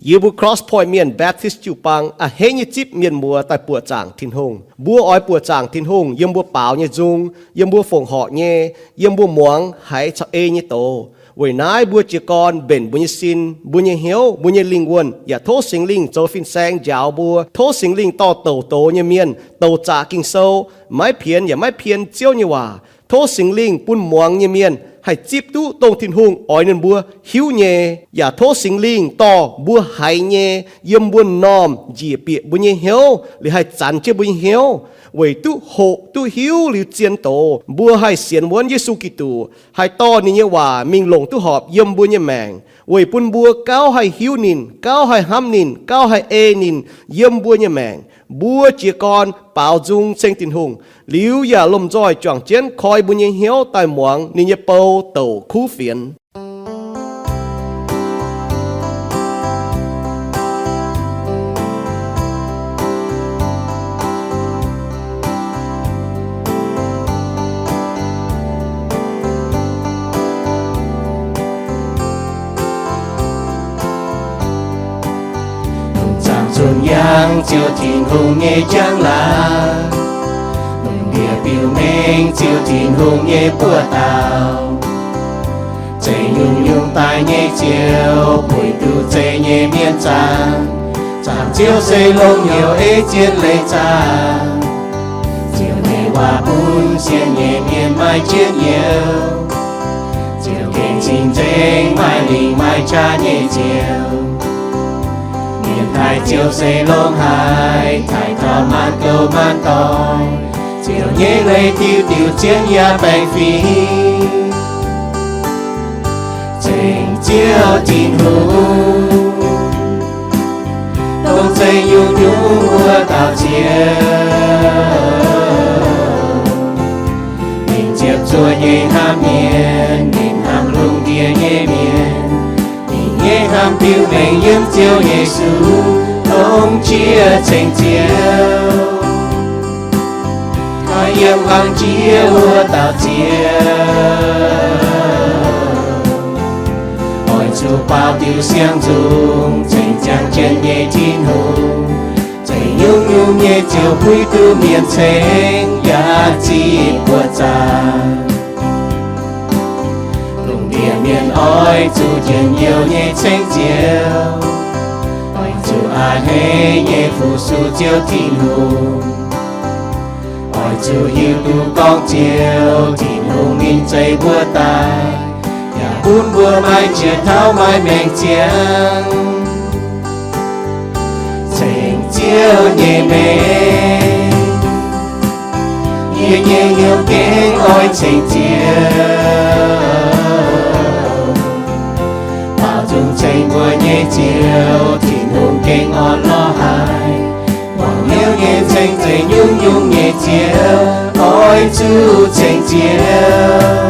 Yie mbuo Cross Point Mienh Baptist jiu-baang a'hneiv nyei zipv mienh muoz daaih buoqc zaangc Tin-Hungh. Mbuo oix buoqc zaangc Tin-Hungh yiem mbuo baaux nyei nzung, yiem mbuo fongc horc nyei, yiem mbuo muangx haiz caux ei nyei doz. Weic naaiv mbuo jiez gorn mbenc mbuo nyei sin, mbuo nyei hnyouv, mbuo nyei lingh wuonh, yaac tov Singx Lingh zoux fin-saeng njaaux mbuo. Tov Singx Lingh dorh douc doz nyei mienh, douc zaqc Ging-Sou, maiv pienx yaac maiv pien Ziouv nyei waac. Tov Singx Lingh bun muangx nyei mienh haih zipv duqv dongh Tin-Hungh oix ninh mbuo hiuv nyei, yaac tov Singx Lingh dorh mbuo haiz nyei yiem mbuo m'normh njiec bieqc mbuo nyei hnyouv, liuz haih zanx jienv mbuo nyei hnyouv, weic duqv hoqc duqv hiuv liuz zien doz, mbuo haih sienx wuonv Yesu Giduc, haih dorh ninh nyei waac mingh longc duqv horpc yiem mbuo nyei maengc, weic bun mbuo gauh haih hiuv ninh, gauh haih hnamv ninh, gauh haih ei ninh yiem mbuo nyei maengc. Mbuo jiez gorn baaux nzung ceng Tin-Hungh, liuz yaac lomh nzoih juangc jienv koi mbuo nyei hnyouv daaih muangx ninh nyei bou douc kuv fienx. Lungh zaangc zunc yangh Ziouv Tin-Hungh nyei njang laangz, lungh ndiev biux mengh Ziouv Tin-Hungh nyei buoz-dauh. Zeiz nyungc-nyungc daaih nyei Ziouv, puix duqv zeiv nyei mienh zaangc. Zaangc Ziouv se longx hnyouv ei zien leiz zaangc. Ziouv nyei waac bun sienx nyei mienh maaih jienv youh. Ziouv gengh cing-nzengc, maaih lingc maaih qaqv nyei Ziouv. Mienh taaih Ziouv se longx haic, taaih taux maanc gouv maanc doic. Ziouv nyei leiz diuh diuh zien yaac baengh fingx. Ceng Ziouv Tin-Hungh, dongh zeiv nyungc-nyungc wuov dauh Ziouv. Ninh ziepc zuoqv nyei hnamv mienh, ninh hnamv lungh ndiev nyei mienh. Ninh nyei hnamv biux mengh yiem Ziouv Yesu, dongh jiex ceng Ziouv. Koi yiem wangc jiex wuov dauh Ziouv. Oix zuqc baaux diuh siang nzung, ceng ziangh jienv nyei Tin-Hungh. Zeiv nyungc-nyungc nyei Ziouv puix duqv mienh ceng yaac zipv buoqc zaangc. Lungh ndiev mienh oix zuqc njien-youh nyei ceng Ziouv. Oix zuqc a'hneiv nyei fu-sux Ziouv Tin-Hungh. Oix zuqc hiuv duqv gorngv Ziouv Tin-Hungh ninh zeiv mbuo daaih, yaac bun mbuo maaih njiec taux maaih maengc ziangx. Ceng Ziouv nyei mengh, yie nyei hnyouv gengh oix ceng Ziouv. Baaux nzung ceng mbuo nyei Ziouv, Tin-Hungh gengh orn lorz haic. Muangx hnyouv nyei ceng zeiv nyungc-nyungc nyei Ziouv, oix zuqc ceng Ziouv.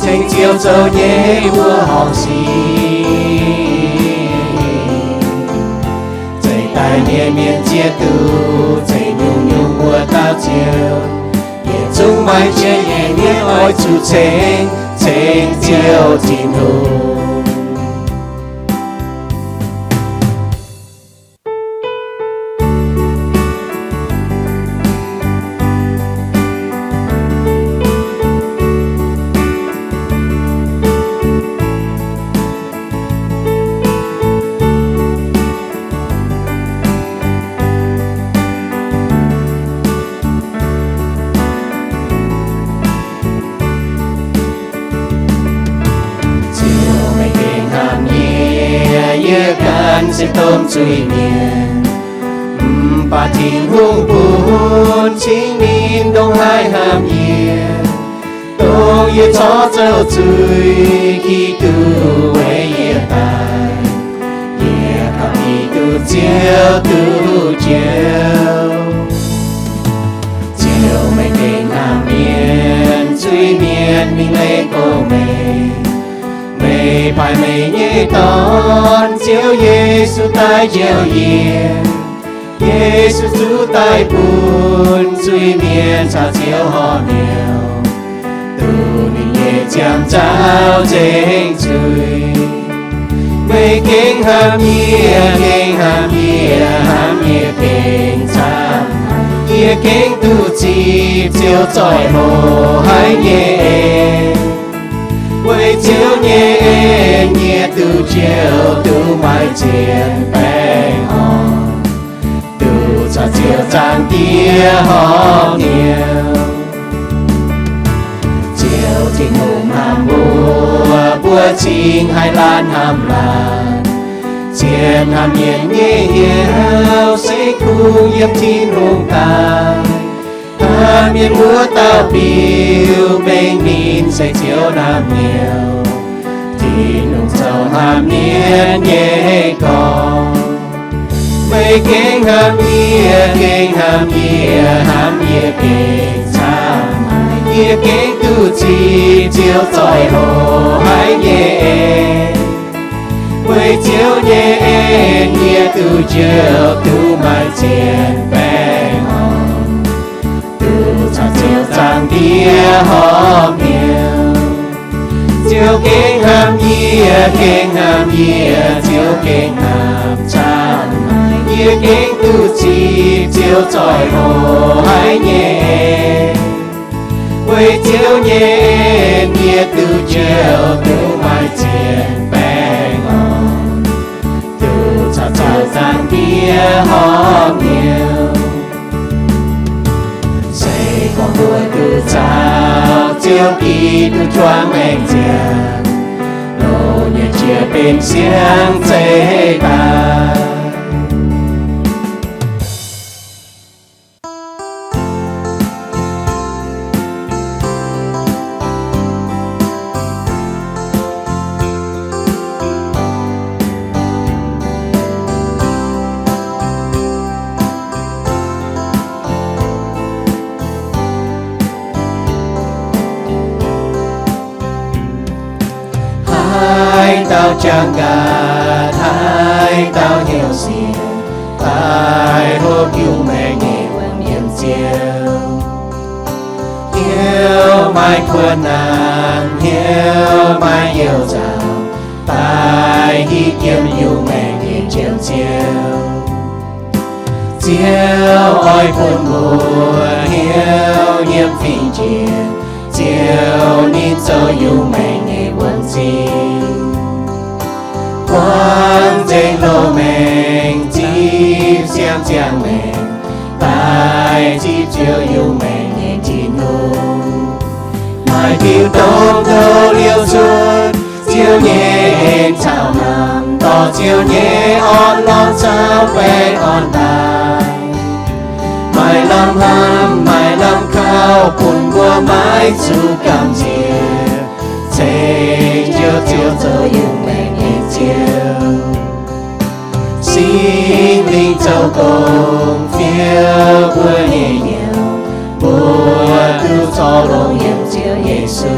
Ceng Ziouv zoux nyei wuov horngc sic, zeiv daaih nyei mienh ziex duqv ceng nyungc-nyungc wuov dauh Ziouv. Yietc zungv maaih jiex nyei mienh oix zuqc ceng, ceng Ziouv Tin-Hungh. Ziouv, meih gengh hnamv yie, yie ganh se domh zuiz-mienh. Mv baac Tin-Hungh bun Singx Lingh ndongc haaix hnamv yie, dongh yie corc zoux zuiz, Giduc weic yie daic, yie gauh mingh duqv Ziouv duqv njoux. Ziouv, meih gengh hnamv mienh, zuiz mienh mingh leiz gorngv meih. Meih paaiv meih nyei Dorn, Ziouv Yesu, daaih njoux yie. Yesu zuqc daaih bun zuiz-mienh caux Ziouv horpc miuc, duqv ninh nyei ziangh nzauh nzengc zuiz. Meih gengh hnamv yie, gengh hnamv yie, hnamv yie gengh camv haic. Yie gengh duqv zipv Ziouv zoih hoc haic nyei en. Weic Ziouv nyei en, yie duqv njoux duqv maaih zien baengh orn, duqv caux Ziouv Zaangc Diex horpc hnyouv. Ziouv Tin-Hungh hnamv mbuo, mbuo cingx haih laanh hnamv laanh. Zien hnamv mienh nyei hnyouv se kungx yiem Tin-Hungh daaih. Hnamv mienh wuov dauh biux mengh ninh se Ziouv naamh nyouz. Tin-Hungh zoux hnamv mienh nyei gorx. Meih gengh hnamv yie, gengh hnamv yie, hnamv yie gengh camv haic. Yie gengh duqv zipv Ziouv zoih hoc haic nyei en. Weic Ziouv nyei en, yie duqv njoux duqv maaih zien baengh orn, duqv caux Ziouv Zaangc Diex horpc hnyouv. Ziouv gengh hnamv yie, gengh hnamv yie, Ziouv gengh hnamv camv haic. Yie gengh duqv zipv Ziouv zoih hoc haic nyei en. Weic Ziouv nyei en, yie duqv njoux duqv maaih zien baengh orn, duqv caux Ziouv Zaangc Diex horpc hnyouv. Se gorngv mbuo duqv caux Ziouv Giduc juangc maengc ziangh, loz-nyuonh jiex benx siang zeiz daaih. Haaix dauh jangx nqa'haav, haaix dauh hnyouv sienx, daaih hopv yungz maengc nyei wuom yiem Ziouv. Hnyouv maaih kuonx nanv, hnyouv maaih youh nzauc, daaih hiuv yiem yungz maengc nyei Njoux Ziouv. Ziouv oix bun mbuo hnyouv nyiemv fingx jiex, Ziouv ninh zoux yungz maengc nyei wuom-zingh. Buangv nzengc loz-maengc, zipv siang ziangh maengc, daaih zipv Ziouv yungz maengc nyei Tin-Hungh. Maaih diuh domh ndoqv liouh cuotv Ziouv nyei en caux hnamv, dorh Ziouv nyei orn-lorqc caux baengh orn daaih. Maaih lamh hnamv, maaih lamh kauv, bun mbuo maiv zuqc gamh nziex, ceng Ziouv, Ziouv zoux yungz maengc nyei Ziouv. Singx Lingh zoux gong fiou mbuo nyei hnyouv, mbuo duqv corc longx yiem Ziouv Yesu.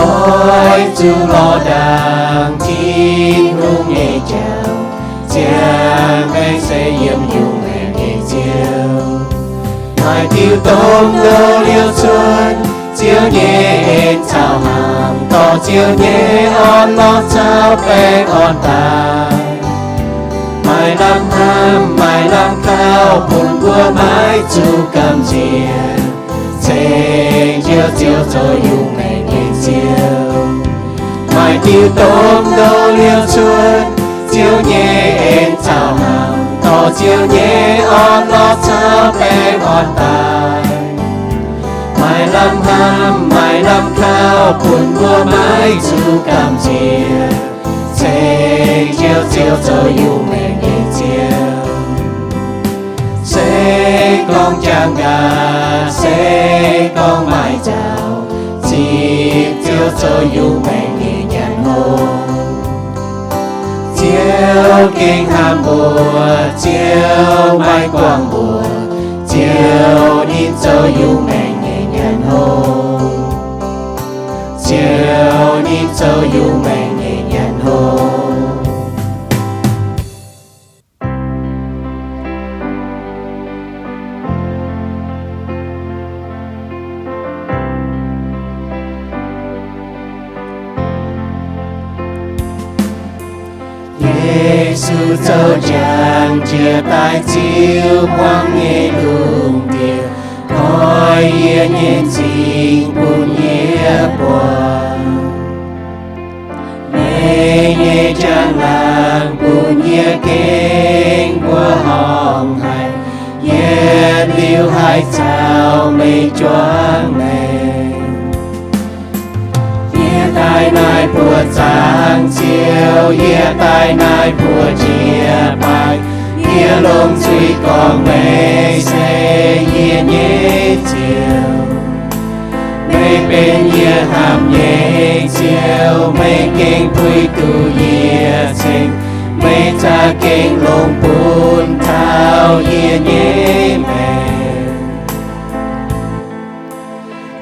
Oix zuqc lorz ndaangc Tin-Hungh nyei jauv, ziangh maengc se yiem yungz maengc nyei Ziouv. Maaih diuh domh ndoqv liouh cuotv Ziouv nyei en caux hnamv, dorh Ziouv nyei orn-lorqc caux baengh orn daaih. Maaih lamh hnamv, maaih lamh kauv, bun mbuo maiv zuqc gamh nziex, ceng Ziouv, Ziouv zoux yungz maengc nyei Ziouv. Maaih diuh domh ndoqv liouh cuotv Ziouv nyei en caux hnamv, dorh Ziouv nyei orn-lorqc caux baengh orn daaih. Maaih lamh hnamv, maaih lamh kauv, bun mbuo maiv zuqc gamh nziex, ceng Ziouv, Ziouv zoux yungz maengc nyei Ziouv. Se gorngv jangx nqa'haav, se gorngv maaih nzauh, zipv Ziouv zoux yungz maengc nyei nyanc-hngongx. Ziouv gengh hnamv mbuo, Ziouv maiv guangc mbuo, Ziouv ninh zoux yungz maengc nyei nyanc-hngongx. Ziouv ninh zoux yungz maengc nyei nyanc-hngongx. Yesu zoux njang jiex daaih ziux hmuangv nyei lungh ndiev, koi yie nyei m'zing bun yie buangh. Meih nyei njang-laangc bun yie gengh mbuoqc horngh haic, yietc liuz haih caux meih juangc maengc. Yie daaih naaiv buoqc zaangc Ziouv, yie daaih naaiv buoqc jiex baaih, yie longc zuiz gorngv meih se yie nyei Ziouv. Meih benx yie hnamv nyei Ziouv, meih gengh puix duqv yie ceng, meih za'gengh longc bun taux yie nyei maengc.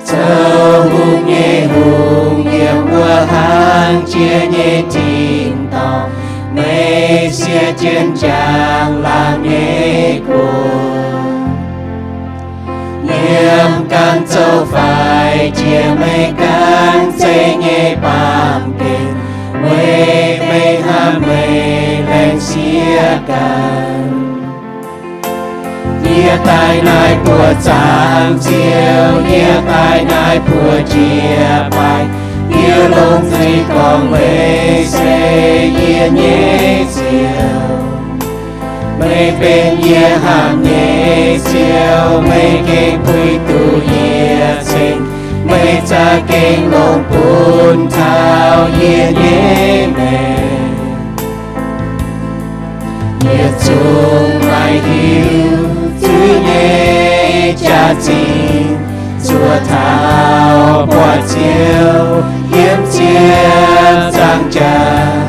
Zoux hungh nyei Hungh, yiem wuov hlang jiex nyei tin-dorngh, meih siev jienv njang-laangc nyei guoqv. Yiem ganh zoux faix jiex meih ganh zeiv nyei baamh gen, weic meih hnamv meih laengz siev ganh. Yie daaih naaiv buoqc zaangc Ziouv, yie daaih naaiv buoqc jiex baaih, yie longc zuiz gorngv meih se yie nyei Ziouv. Meih benx yie hnamv nyei Ziouv, meih gengh puix duqv yie ceng, meih za'gengh longc bun taux yie nyei maengc. Yietc zungv maaih hiuv zuiz nyei jaax-zinh, zuov taux buatc Ziouv yiem ziepc nzaangc jaax.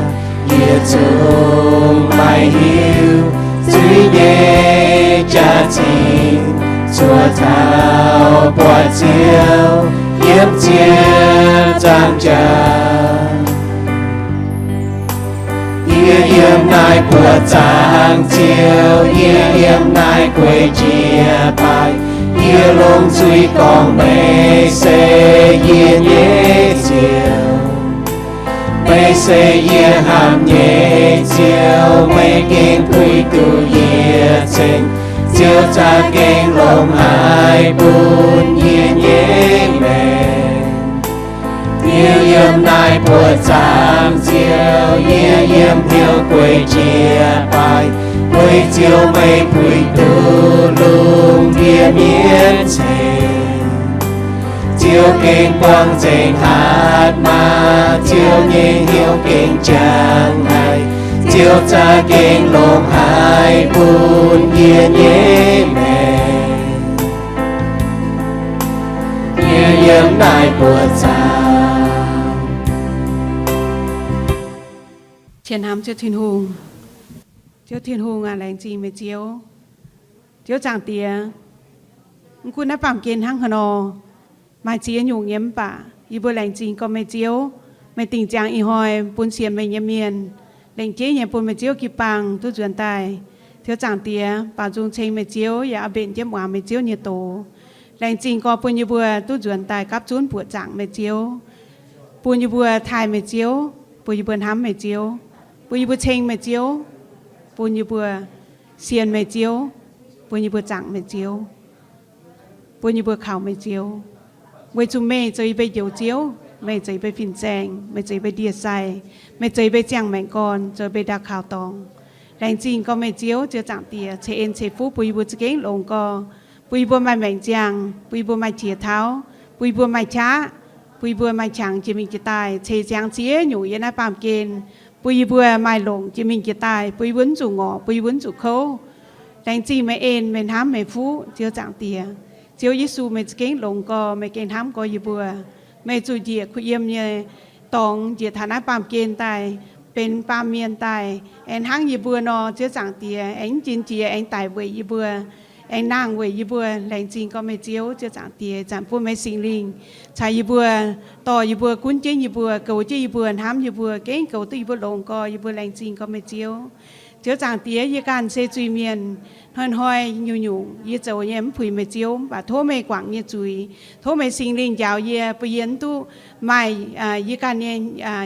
Yietc zungv maaih hiuv zuiz nyei jaax-zinh, zuov taux buatc Ziouv yiem ziepc nzaangc jaax. Yie yiem naaiv buoqc zaangc Ziouv, yie yiem naaiv gueix jiex baaih, yie longc zuiz gorngv meih se yie nyei Ziouv. Meih se yie hnamv nyei Ziouv, meih gengh puix duqv yie ceng, Ziouv za'gengh longc haic bun yie nyei maengc. Yie yiem naaiv buoqc zaangc Ziouv, yie yiem hnyouv gueix jiex baaih, weic Ziouv meih puix duqv lungh ndiev mienv ceix. Ziouv gengh buangh nzengc hatc maaz, Ziouv nyei hnyouv gengh jangx haic, Ziouv za'gengh longc haic bun yie nyei maengc. Yie yiem naaiv buoqc zaangc. Cien hnamv Ziouv Tin-Hungh. Ziouv Tin-Hungh aac, laengz zingh meih Ziouv. Ziouv Zaangc Diex, mv gunv naaiv baamh gen hnangv haaix nor, maaih ziex nyungc nyei mv baac yie mbuo laengz zingh gorx meih Ziouv, meih dingc ziangx ih hnoi bun sienx meih nyei mienh, lengc jeiv nyei bun meih Ziouv jiu-baang duqv nzuonx daaih. Ziouv Zaangc Diex, baaux nzung ceng meih Ziouv yaac oix mbenc jienv muangx meih Ziouv nyei doz. Laengz zingh gorx bun yie mbuo duqv nzuonx daaih gapv zunv buoqc zaangc meih Ziouv, bun yie mbuo taaih meih Ziouv, bun yie mbuo hnamv meih Ziouv, bun yie mbuo ceng meih Ziouv, bun yie mbuo sienx meih Ziouv, bun yie mbuo zaangc meih Ziouv, bun yie mbuo kaux meih Ziouv. Weic zuqc meih zoux yie mbuo njoux Ziouv, meih zoux yie mbuo fin-saeng, meih zoux yie mbuo ndie-sai, meih zoux yie mbuo ziangh maengc gorn, zoux yie mbuo ndau kaux dorngx. Laengz zingh gorx meih Ziouv, Ziouv Zaangc Diex, ceix en ceix fuqv bun yie mbuo za'gengh longx gorx, bun yie mbuo maaih maengc ziangh, bun yie mbuo maaih qiex tauv, bun yie mbuo maaih qaqv, bun yie mbuo maaih qangx jiex mingh jiex daaih, ceix ziangx ziex nyungc yiem naaiv baamh gen, bun yie mbuo maaih longc jiex mingh jiex daaih, bun yie mbuo mv zuqc ngorc, bun yie mbuo mv zuqc kouv. Laengz zingh meih en, meih hnamv meih fuqv, Ziouv Zaangc Diex. Ziouv Yesu, meih za'gengh longx gorx, meih gengh hnamv gorx yie mbuo. Meih zuqc njiec kuh yiem nyei dorngx njiec taux naaiv baamh gen daaih, benx baamh mienh daaih, aengx hnangv yie mbuo nor, Ziouv Zaangc Diex, aengx mv jiex njiec, aengx daic weic yie mbuo, aengx nangh weic yie mbuo. Laengz zingh gorx meih Ziouv, Ziouv Zaangc Diex, zanc bun meih Singx Lingh caux yie mbuo, dorh yie mbuo, gunv jienv yie mbuo, goux jienv yie mbuo, hnamv yie mbuo, gengh goux duqv yie mbuo longx gorx, yie mbuo laengz zingh gorx meih Ziouv. Ziouv Zaangc Diex, yie ganh se zuiz-mienh. Hnoi-hnoi nyungc-nyungc yie zoux nyei mv puix meih Ziouv, mv baac tov meih guangc nyei zuiz. Tov meih Singx Lingh njaaux yie, bun yie mv duqv maaih yie ganh nyei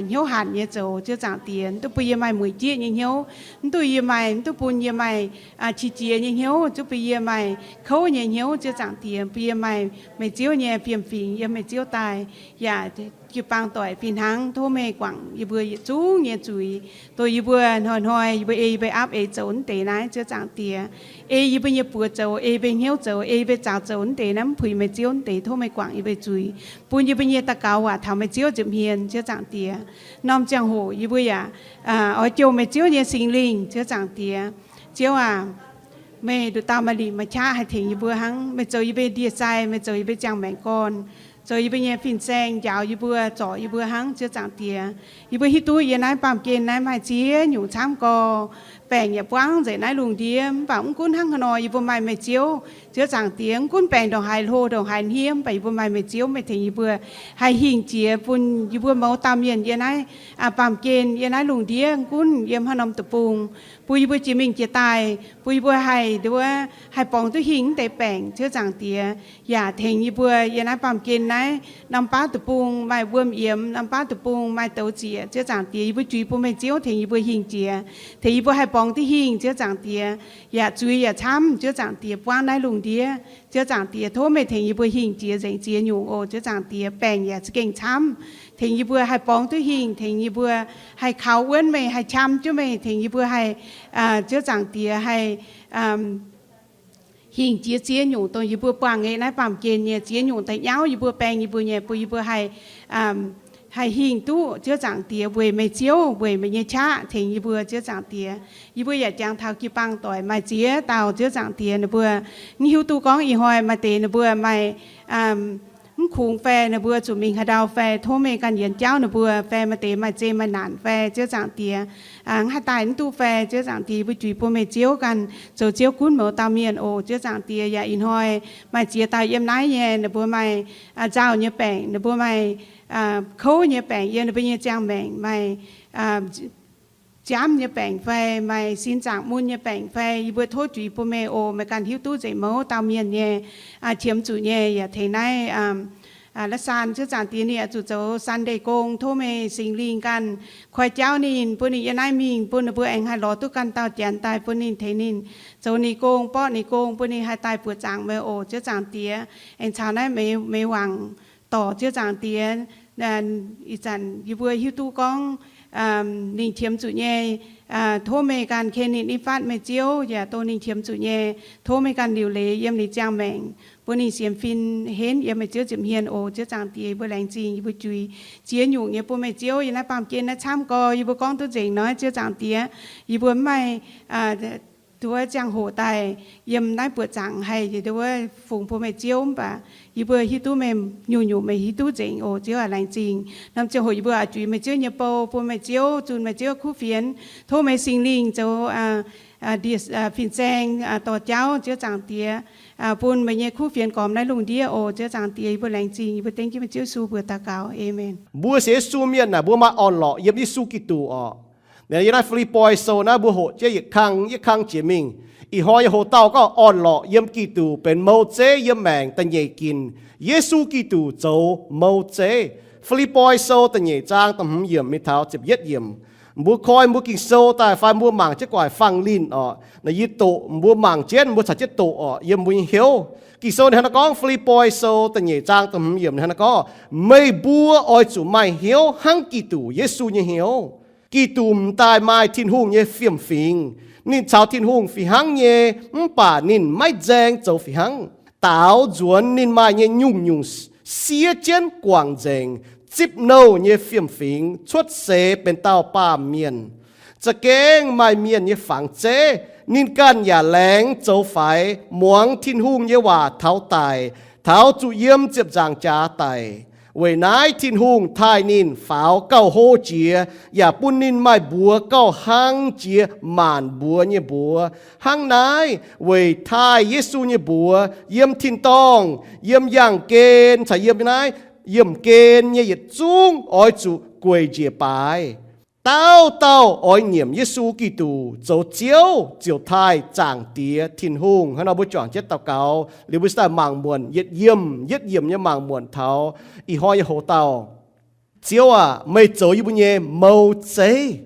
hnyouv hanc nyei zoux, Ziouv Zaangc Diex. Mv duqv bun yie maaih mueic jieqv nyei hnyouv. Mv duqv yie maaih, mv duqv bun yie maaih qiex jiez nyei hnyouv. Zungv bun yie maaih kouv nyei hnyouv, Ziouv Zaangc Diex. Bun yie maaih meih Ziouv nyei fiem-fingx yiem meih Ziouv daaih. Yaac jiu-baang doic fih hnangv, tov meih guangc yie mbuo yietc zungv nyei zuiz. Dongh yie mbuo hnoi-hnoi yie mbuo ei yie mbuo aapv eix zoux mv deix naaiv, Ziouv Zaangc Diex. Ei yie mbuo nyei buoz zoux, ei mbuo hnyouv zoux, ei mbuo zaux zoux mv deix naaiv mv puix meih Ziouv mv deix, tov meih guangc yie mbuo zuiz. Bun yie mbuo nyei daux gaux waac taux meih Ziouv nziepc hmien, Ziouv Zaangc Diex. Norm ziangh hoc yie mbuo yaac oix jouh meih Ziouv nyei Singx Lingh, Ziouv Zaangc Diex. Ziouv aac, meih nduqc dauh maaih lingc maaih qaqv haih tengx yie mbuo hnangv. Meih zoux yie mbuo ndie-sai, meih zoux yie mbuo ziangh maengc gorn, zoux yie mbuo nyei fin-saeng, njaaux yie mbuo, zorc yie mbuo hnangv, Ziouv Zaangc Diex. Yie mbuo hiuv duqv yie naaiv baamh gen naaiv maaih ziex nyungc camv gorx, baengc yaac buangv nzengc naaiv lungh ndiev. Mv baac mv gunv hnangv haaix nor, yie mbuo maaih meih Ziouv, Ziouv Zaangc Diex. Mv gunv baengc ndongc haaix, hlo ndongc haaix, hniev, mv baac yie mbuo maaih meih Ziouv, meih tengx yie mbuo haih hingh jiex, bun yie mbuo mouz dauh mienh yiem naaiv baamh gen, yiem naaiv lungh ndiev, mv gunv yiem haaix norm deic-bung, bun yie mbuo jiex mingh jiex daaih, bun yie mbuo haih nduov, haih borngz duqv hingh mv deix baengc, Ziouv Zaangc Diex. Yaac tengx yie mbuo yiem naaiv baamh gen naaiv, norm baav deic-bung maaih wuom yiemx, norm baav deic-bung maaih douz zieqc, Ziouv Zaangc Diex. Yie mbuo juix bun meih Ziouv tengx yie mbuo hingh jiex, tengx yie mbuo haih borngz duqv hingh, Ziouv Zaangc Diex. Yaac zuiz yaac camv, Ziouv Zaangc Diex, buangv naaiv lungh ndiev, Ziouv Zaangc Diex. Tov meih tengx yie mbuo hingh jiex nzengc ziex nyungc oc, Ziouv Zaangc Diex. Baengc yaac za'gengh camv, tengx yie mbuo haih borngz duqv hingh, tengx yie mbuo haih kaux wuonv meih, haih qam jienv meih, tengx yie mbuo haih, Ziouv Zaangc Diex, haih hingh jiex ziex nyungc dongh yie mbuo buangh nyei naaiv baamh gen nyei ziex nyungc da'nyauv yie mbuo baeng yie mbuo nyei, bun yie mbuo haih, haih hingh duqv, Ziouv Zaangc Diex, weic meih Ziouv, weic meih nyei qaqv tengx yie mbuo, Ziouv Zaangc Diex. Yie mbuo yaac jangx taux jiu-baang doic maaih ziex dauh, Ziouv Zaangc Diex, ninh mbuo mv hiuv duqv gorngv ih hnoi maaih deix ninh mbuo maaih mv kungx fai ninh mbuo zuqc mingh haaix ndau fai, tov meih ganh yienx jauv ninh mbuo fai, maaih deix maaih zei maaih naanc fai, Ziouv Zaangc Diex, mv haih daaih mv duqv fai, Ziouv Zaangc Diex. Yie mbuo juix bun meih Ziouv ganh zoux Ziouv gunv mouz dauh mienh oc, Ziouv Zaangc Diex. Yaac ih hnoi maaih ziex dauh yiem naaiv nyei, ninh mbuo maaih nzauh nyei baengc, ninh mbuo maaih kouv nyei baengc yiem ninh mbuo nyei ziangh maengc, maaih nziaamv nyei baengc fai, maaih sin zaangc mun nyei baengc fai, yie mbuo tov juix bun meih oc. Meih ganh hiuv duqv nzengc mouz dauh mienh nyei qiemx zuqc nyei. Yaac tengx naaiv Latv Saan, Ziouv Zaangc Diex, ninh oix zuqc zoux Sunday gong. Tov meih Singx Lingh ganh koi jauv ninh, bun ninh yiem naaiv mingh, bun ninh mbuo aengx haih lorz duqv ganh dauh janx daaih, bun ninh tengx ninh zoux ninh gong, borqv ninh gong, bun ninh haih daaih buoqc zaangc meih oc, Ziouv Zaangc Diex. Aengx caux naaiv meih wangc dorc, Ziouv Zaangc Diex. Ih zanc yie mbuo hiuv duqv gorngv ninh qiemx zuqc nyei. Tov meih ganh ken ninh i fatv, meih Ziouv, yaac dongh ninh qiemx zuqc nyei, tov meih ganh liuc leiz yiem ninh ziangh maengc, bun ninh sienx fim henv yiem meih Ziouv nziepc hmien oc, Ziouv Zaangc Diex. Yie mbuo laengz zingh, yie mbuo juix ziex nyungc nyei bun meih Ziouv. Yiem naaiv baamh gen naaiv camv gorx yie mbuo gorngv duqv nzengc hnoi, Ziouv Zaangc Diex, yie mbuo mv maaih nduov ziangh hoc daaih yiem naaiv buoqc zaangc haih nduov fungx bun meih Ziouv, mv baac yie mbuo hiuv duqv meih nyungc-nyungc, meih hiuv duqv nzengc oc, Ziouv aac. Laengz zingh norm ziangh hoc yie mbuo oix juix meih Ziouv nyei bou, bun meih Ziouv zunh meih Ziouv kuv fienx. Tov meih Singx Lingh zoux fin-saeng dorh jauv, Ziouv Zaangc Diex, bun meih nyei kuv fienx gormx naaiv lungh ndiev oc, Ziouv Zaangc Diex. Yie mbuo laengz zingh, yie mbuo dengv jienv meih Ziouv Yesu mbuox daux gaux. Aamen. Mbuo sienx Yesu mienh naaic, mbuo maaih orn-lorqc yiem Yesu Giduc oc. Yiem naaiv Fi^lipv^poi Sou naaiv mbuo hoqc jienv yietc kang, yietc kang jiex mingh. Ih hnoi yie hoc dauh gorngv orn-lorqc yiem Giduc benx mouv zeiv yiem maengc da'nyeic ginc. Yesu Giduc zoux mouv zeiv. Fi^lipv^poi Sou da'nyeic zaang da'hmz yiemc mingh taux ziepc yietv yiemc. Mbuo koi mbuo Ging-Sou daaih fai mbuo mangc jienv gu'nguaaic fangx linh oc. Naaiv yie doqc, mbuo mangc jienv mbuo caux jienv doqc oc, yiem mbuo nyei hnyouv. Ging-Sou ninh hnangv naaiv gorngv, Fi^lipv^poi Sou da'nyeic zaang da'hmz yiemc ninh hnangv naaiv gorngv, meih mbuo oix zuqc maaih hnyouv hnangv Giduc Yesu nyei hnyouv. Giduc m'daaih maaih Tin-Hungh nyei fiem-fingx. Ninh caux Tin-Hungh fih hnangv nyei, mv baac ninh maiv nzaeng zoux fih hnangv. Daaux nzuonx ninh maaih nyei nyungc-nyungc siev jienv guangc nzengc, zipv nouh nyei fiem-fingx cuotv seix benx dauh baamh mienh, za'gengh maaih mienh nyei fangx zeiv. Ninh ganh yaac laengz zoux faix, muangx Tin-Hungh nyei waac taux daic, taux zuqc yiem ziepc nzaangc jaax daic. Weic naaiv Tin-Hungh taaih ninh faaux gauh hlo jiex, yaac bun ninh maaih mbuox gauh hlang jiex maanc mbuox nyei mbuox. Hnangv naaiv, weic taaih Yesu nyei mbuox yiem tin-dorngh, yiem yaangh gen caux yiem naaiv yiemh gen nyei yietc zungv oix zuqc gueic njiec baaix. dauh dauh oix nyiemc Yesu Giduc zoux Ziouv ziouc taaih Zaangc Diex Tin-Hungh. Hnangv nor mbuo juangc jienv daux gaux liuz, mbuo se daaih mangc muonc yietc yiemc yietc yiemc nyei mangc muonc taux ih hnoi nyei hoc-dauh. Ziouv aac, meih zoux yie mbuo nyei mou zeiv.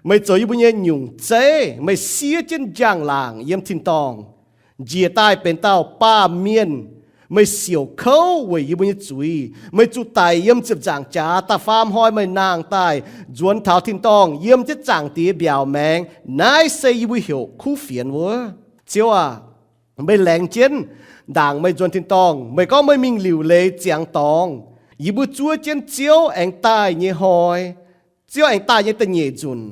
Meih zoux yie mbuo nyei nyungc zeiv. Meih siev jienv njang-laangc yiem tin-dorngh, njiec daaih benx dauh baamh mienh. Meih siouc kouv weic yie mbuo nyei zuiz. Meih zuqc daic yiem ziepc nzaangc jaax. Da'faam hnoi meih nangh daaih nzuonx taux tin-dorngh yiem jienv Zaangc Diex mbiaauc maengx. Naaiv se yie mbuo heuc kuv fienx wuov. Ziouv aac, meih laengz jienv ndaangc meih nzuonx tin-dorngh. Meih gorngv meih mingh liuc leiz ziangx dorngx. Yie mbuo zuov jienv Ziouv aengx daaih nyei hnoi, Ziouv aengx daaih nyei da'nyeic nzunc,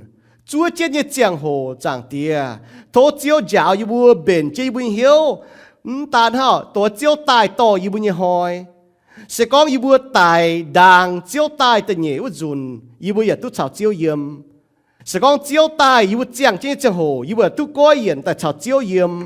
zuov jienv nyei ziangh hoc, Zaangc Diex, tov Ziouv njaaux yie mbuo, mbenc jienv yie mbuo nyei hnyouv. Mv daan hnangv, dongh Ziouv daaih dorh yie mbuo nyei hnoi, se gorngv yie mbuo daic ndaangc Ziouv daaih da'nyeic wuov nzunc, yie mbuo yaac duqv caux Ziouv yiem. Se gorngv Ziouv daaih yie mbuo ziangh jienv nyei ziangh hoc, yie mbuo yaac duqv goiv yienc daaih caux Ziouv yiem.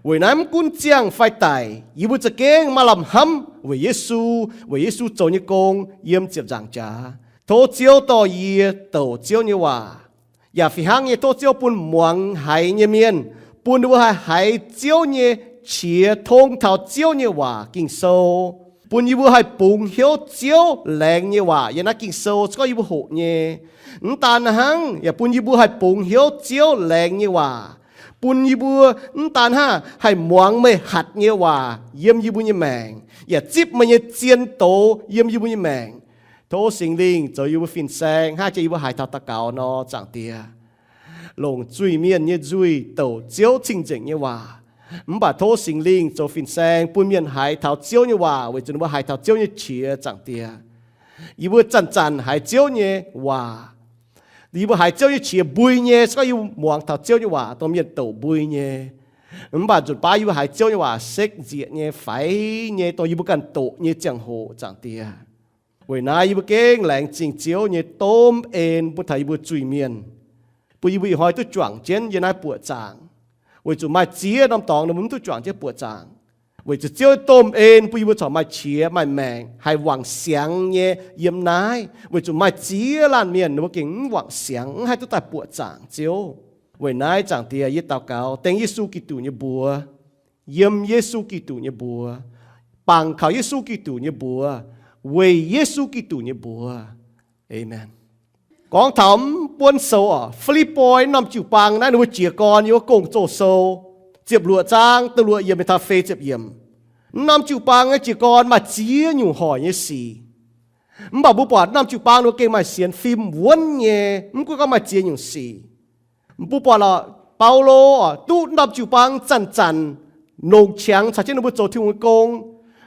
Weic naaiv mv gunv ziangh fai daic, yie mbuo za'gengh maaih lamh hnamv weic Yesu, weic Yesu zoux nyei gong yiem ziepc nzaangc jaax. Tov Ziouv dorh yie douc Ziouv nyei waac. Yaac fih hnangv nyei, tov Ziouv bun muangx haiz nyei mienh, bun ninh mbuo haih haiz Ziouv nyei qiex tong taux Ziouv nyei waac Ging-Sou, bun yie mbuo haih bungx hnyouv Ziouv laengz nyei waac yiem naaiv Ging-Sou se gorngv yie mbuo hoqc nyei. Mv daan hnangv, yaac bun yie mbuo haih bungx hnyouv Ziouv laengz nyei waac, bun yie mbuo mv daan hnangv haih muangx meih hatc nyei waac yiem yie mbuo nyei maengc, yaac zipv meih nyei zien doz yiem yie mbuo nyei maengc. Tov Singx Lingh zoux yie mbuo fin-saeng hnangv jiex yie mbuo haiz taux daux gaux nor, Zaangc Diex. Longc zuiz-mienh nyei nzuih douc Ziouv cing-nzengc nyei waac. Mv baac tov Singx Lingh zoux fin-saeng bun mienh haiz taux Ziouv nyei waac weic zuqc ninh mbuo haiz taux Ziouv nyei qiex, Zaangc Diex. Yie mbuo zanc-zanc haiz Ziouv nyei waac. Yie mbuo haiz Ziouv nyei qiex mbui nyei se gorngv yie mbuo muangx taux Ziouv nyei waac dongh mienh douc mbui nyei. Mv baac nzunc baav yie mbuo haiz Ziouv nyei waac sekv nzieqc nyei, faix nyei, dongh yie mbuo ganh doqc nyei ziangh hoc, Zaangc Diex. Weic naaiv yie mbuo gengh laengz zingh Ziouv nyei domh en bun taux yie mbuo zuiz-mienh, bun yie mbuo ih hnoi duqv juangc jienv yiem naaiv buoqc zaangc. Weic zuqc maaih ziex norm dorngx ninh mbuo mv duqv juangc jienv buoqc zaangc. Weic zuqc Ziouv domh en bun yie mbuo corc maaih qiex maaih maengc haih wangc siangx nyei yiem naaiv. Weic zuqc maaih ziex laanh mienh ninh mbuo gengh mv wangc siangx, mv haih duqv daaih buoqc zaangc Ziouv. Weic naaiv, Zaangc Diex, yie daux gaux dengv Yesu Giduc nyei mbuox, yiem Yesu Giduc nyei mbuox, bangc kaux Yesu Giduc nyei mbuox, weic Yesu Giduc nyei mbuox. Aamen. Gorngv taux mv buonv sou oc, Fi^lipv^poi norm jiu-baang naaiv ninh mbuo jiez gorn yiem wuov Gong-Zoh sou ziepc luoqc zaang da'luoqc yiemc mingh taux feix ziepc yiemc. Mv norm jiu-baang nyei jiez gorn maaih ziex nyungc hoic nyei sic. Mv baac mbuo buatc norm jiu-baang ninh mbuo gengh maaih sienx fim wuonv nyei, mv gunv gorngv maaih ziex nyungc sic. Mbuo buatc lorqc, Baulo oc, duqv norm jiu-baang zanc-zanc longc qangx caux jienv ninh mbuo zoux Tin-Hungh nyei gong.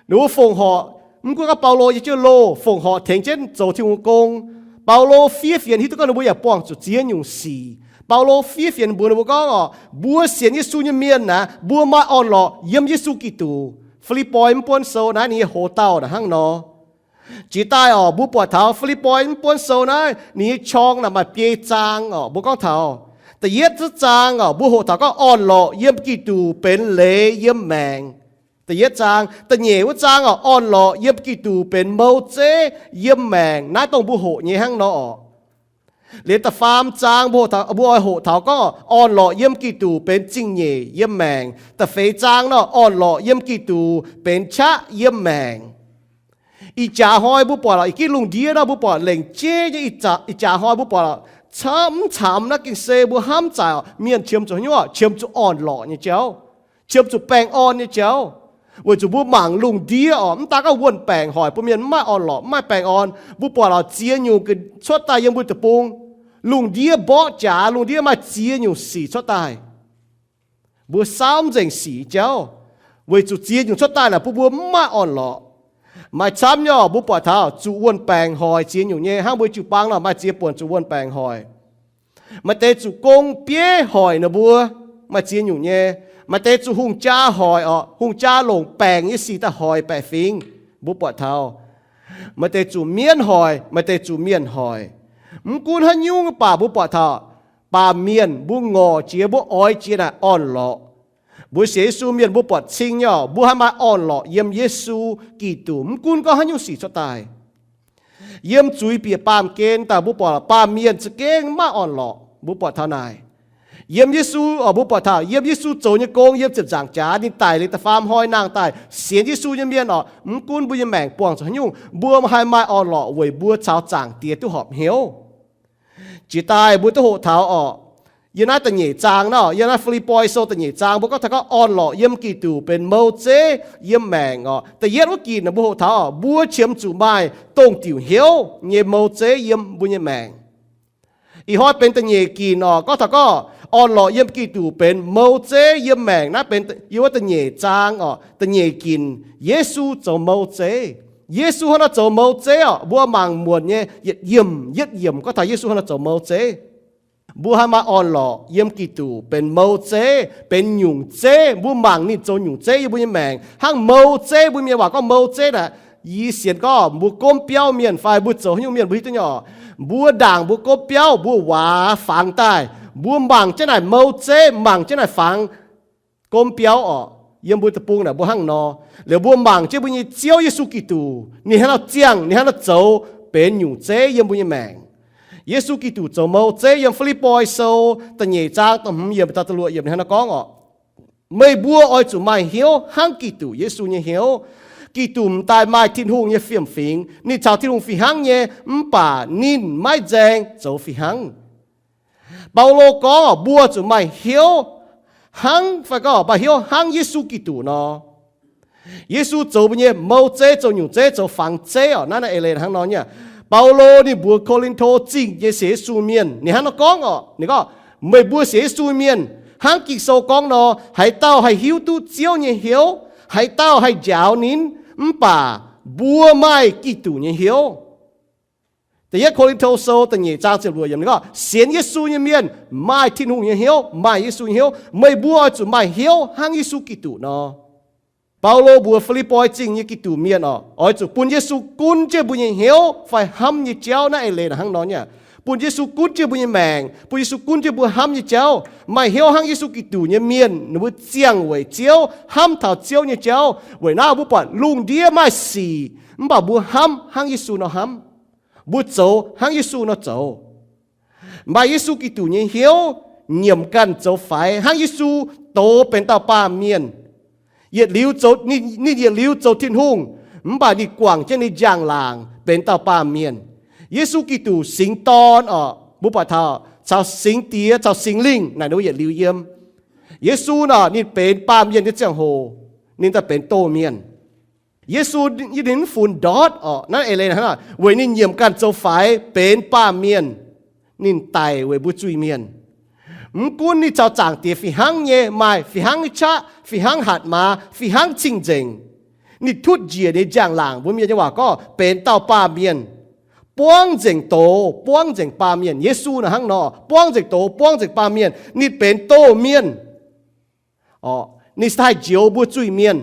Ninh mbuo fongc horc, mv gunv gorngv Baulo yiem jienv loh, fongc horc tengx jienv zoux Tin-Hungh nyei gong. Baulo fiev fienx hiuv duqv gorngv ninh mbuo yaac buangh zuqc ziex nyungc sic. Baulo fiev fienx mbuox ninh mbuo gorngv oc, mbuo sienx Yesu nyei mienh naaic, mbuo maaih orn-lorqc yiem Yesu Giduc. Fi^lipv^poi mv buonv sou naaiv ninh nyei hoc-dauh naaic hnangv nor. Jiex daaih oc, mbuo buatc taux Fi^lipv^poi mv buonv sou naaiv ninh nyei qorng naaic maaih biei zaang oc. Mbuo gorngv taux da'yietv zaang oc, mbuo hoqc taux gorngv orn-lorqc yiem Giduc benx leiz yiem maengc. Da'yietv zaang. Da'nyeic wuov zaang oc, orn-lorqc yiem Giduc benx mou zeiv yiem maengc. Naaiv dongh mbuo hoqc nyei hnangv nor oc. Liuz da'faam zaang mbuo oix hoqc taux gorngv orn-lorqc yiem Giduc benx zingh nyeic yiem maengc. Da'feix zaang nor, orn-lorqc yiem Giduc benx qaqv yiem maengc. Ih jaax hnoi mbuo buatc lorqc, ih ginv lungh ndiev nor mbuo buatc lengc jeiv nyei ih jaax hnoi mbuo buatc lorqc, camv mv camx naaiv gengh se mbuo hnamv zaaic oc, mienh qiemx zuqc haaix nyungc oc? Qiemx zuqc orn-lorqc nyei jauv, qiemx zuqc baengh orn nyei jauv. Weic zuqc mbuo mangc lungh ndiev oc, mv daan gorngv wuonh baengc hoic bun mienh mv maaih orn-lorqc, mv maaih baengh orn. Mbuo buatc lorqc ziex nyungc cuotv daaih yiem mbuo deic-bung. Lungh ndiev mborqv jaax, lungh ndiev maaih ziex nyungc sic cuotv daaih. Mbuo saauv mv nzengc sic jauv, weic zuqc ziex nyungc cuotv daaih naaic bun mbuo mv maaih orn-lorqc. Maaih camv nyei oc, mbuo buatc taux zuqc wuonh baengc hoic ziex nyungc nyei, hnangv mbuo jiu-baang nor maaih ziex buonc zuqc wuonh baengc hoic. Maaih deix zuqc gong bieiv hoic ninh mbuo, maaih ziex nyungc nyei. Maaih deix zuqc hungh jaa hoic oc, hungh jaa longc baengc nyei sic daaih hoic baeqc fingx, mbuo buatc taux. Maaih deix zuqc mienv hoic, maaih deix zuqc mienh hoic. Mv gunv haaix nyungc mv baac mbuo buatc taux baamh mienh mbuo ngorc jiex, mbuo oix jiex naaic orn-lorqc. Mbuo sienx Yesu mienh mbuo buatc cing nyei oc, mbuo haih maaih orn-lorqc yiem Yesu Giduc, mv gunv gorngv haaix nyungc sic cuotv daaih. Yiem zuiz bieqc baamh gen daaih mbuo buatc baamh mienh za'gengh maiv orn-lorqc. Mbuo buatc taux naaic, yiem Yesu, mbuo buatc taux yiem Yesu zoux nyei gong, yiem ziepc nzaangc jaax ninh daic liuz da'faam hnoi nangh daaih, sienx Yesu nyei mienh orqc, mv gunv mbuo nyei maengc buangh zuqc haaix nyungc, mbuo haih maaih orn-lorqc weic mbuo caux Zaangc Diex duqv horpc hnyouv. Jiex daaih mbuo duqv hoqc taux orqc, yiem naaiv da'nyeic zaang nor, yiem naaiv Fi^lipv^poi Sou da'nyeic zaang mbuo gorngv taux gorngv orn-lorqc yiem Giduc benx mou zeiv yiem maengc orqc. Da'yietv wuov ginc mbuo hoqc taux orqc, mbuo qiemx zuqc maaih dongh diuc hnyouv nyei mou zeiv yiem mbuo nyei maengc. Ih hnoi benx da'nyeic ginc orqc, gorngv taux gorngv orn-lorqc yiem Giduc benx mou zeiv yiem maengc. Naaiv benx yiem wuov da'nyeic zaang orqc, da'nyeic ginc Yesu zoux mou zeiv. Yesu hnangv nor zoux mou zeiv orqc, mbuo mangc muonc nyei yietc yiemc yietc yiemc gorngv taux Yesu hnangv nor zoux mou zeiv. Mbuo haih maaih orn-lorqc yiem Giduc benx mou zeiv, benx nyungc zeiv. Mbuo mangc ninh zoux nyungc zeiv yiem mbuo nyei maengc hnangv mou zeiv. Mbuo mienh waac gorngv mou zeiv naaic, yie sienx gorngv mbuo gomv biauv mienh fai mbuo zoux haaix nyungc mienh mbuo hiuv duqv nyei orqc. Mbuo ndaangc mbuo gomv biauv, mbuo waac fangx daaih, mbuo mangc jienv naaic mou zeiv, mangc jienv naaic fangx gomv biauv orqc. Yiem mbuo deic-bung naaic mbuo hnangv nor. Liuz mbuo mangc jienv mbuo nyei Ziouv Yesu Giduc, ninh hnangv nor ziangh, ninh hnangv nor zoux benx nyungc zeiv yiem mbuo nyei maengc. Yesu Giduc zoux mou zeiv. Yiem Fi^lipv^poi Sou da'nyeic zaang da'hmz yiemc daaih da'luoqc yiemc ninh hnangv nor gorngv orqc, meih mbuo oix zuqc maaih hnyouv hnangv Giduc Yesu nyei hnyouv. Giduc m'daaih maaih Tin-Hungh nyei fiem-fingx, ninh caux Tin-Hungh fih hnangv nyei, mv baac ninh maiv nzaeng zoux fih hnangv. Baulo gorngv mbuo zuqc maaih hnyouv hnangv, fai gorngv maaih hnyouv hnangv Yesu Giduc nor. Yesu zoux mbuo nyei mou zeiv, zoux nyungc zeiv, zoux fangx zeiv orqc. Naaiv naaiv eix leiz hnangv nor nyei. Baulo ninh mbuox Ko^lin^to Zingh nyei sienx Yesu mienh, ninh hnangv nor gorngv orqc, ninh gorngv, meih mbuo sienx Yesu mienh, hnangv Ging-Sou gorngv nor, haaix dauh haih hiuv duqv Ziouv nyei hnyouv? Haaix dauh haih njaaux ninh? Mv baac mbuo maaih Giduc nyei hnyouv. Da'yietv Ko^lin^to Sou da'nyeic zaang ziepc luoqc yiemc ninh gorngv, sienx Yesu nyei mienh maaih Tin-Hungh nyei hnyouv, maaih Yesu nyei hnyouv. Meih mbuo oix zuqc maaih hnyouv hnangv Yesu Giduc nor. Baulo mbuox Fi^lipv^poi Zingh nyei Giduc mienh orqc, oix zuqc bun Yesu gunv jienv mbuo nyei hnyouv fai hnamv nyei jauv. Naaiv eix leiz hnangv nor nyei. Bun Yesu gunv jienv mbuo nyei maengc, bun Yesu gunv jienv mbuo hnamv nyei jauv. Maaih hnyouv hnangv Yesu Giduc nyei mienh, ninh mbuo ziangh weic Ziouv, hnamv taux Ziouv nyei jauv. Weic naaiv mbuo buatc lungh ndiev maaih sic, mv baac mbuo hnamv hnangv Yesu nor hnamv. Mbuo zoux hnangv Yesu nor zoux. Maaih Yesu Giduc nyei hnyouv, nyiemc ganh zoux faix hnangv Yesu, doz benx dauh baamh mienh. Yietc liuz zoux, ninh, ninh yietc liuz zoux Tin-Hungh, mv baac ninh guangc jienv ninh njang-laangc benx dauh baamh mienh. Yesu Giduc, Singx Dorn orqc, mbuo buatc taux caux Singx Diex caux Singx Lingh naaic ninh mbuo yietc liuz yiem. Yesu nor ninh benx baamh mienh nyei ziangh hoc, ninh daaih benx doz-mienh. Yesu, ninh mv funx ndortv orqc, naaiv eix leiz hnangv, weic ninh nyiemc ganh zoux faix benx baamh mienh, ninh daic weic mbuo zuiz-mienh. Mv gunv ninh caux Zaangc Diex fih hnangv nyei, maaih fih hnangv nyei qaqv, fih hnangv hatc maaz, fih hnangv cing-nzengc, ninh tutv njiec ninh njang-laangc, mbuo mienh nyei waac gorngv benx dauh baamh mienh, buangv nzengc doz, buangv nzengc baamh mienh. Yesu naaic hnangv nor, buangv nzengc doz, buangv nzengc baamh mienh. Ninh benx doz-mienh orqc, ninh se haih njoux mbuo zuiz-mienh.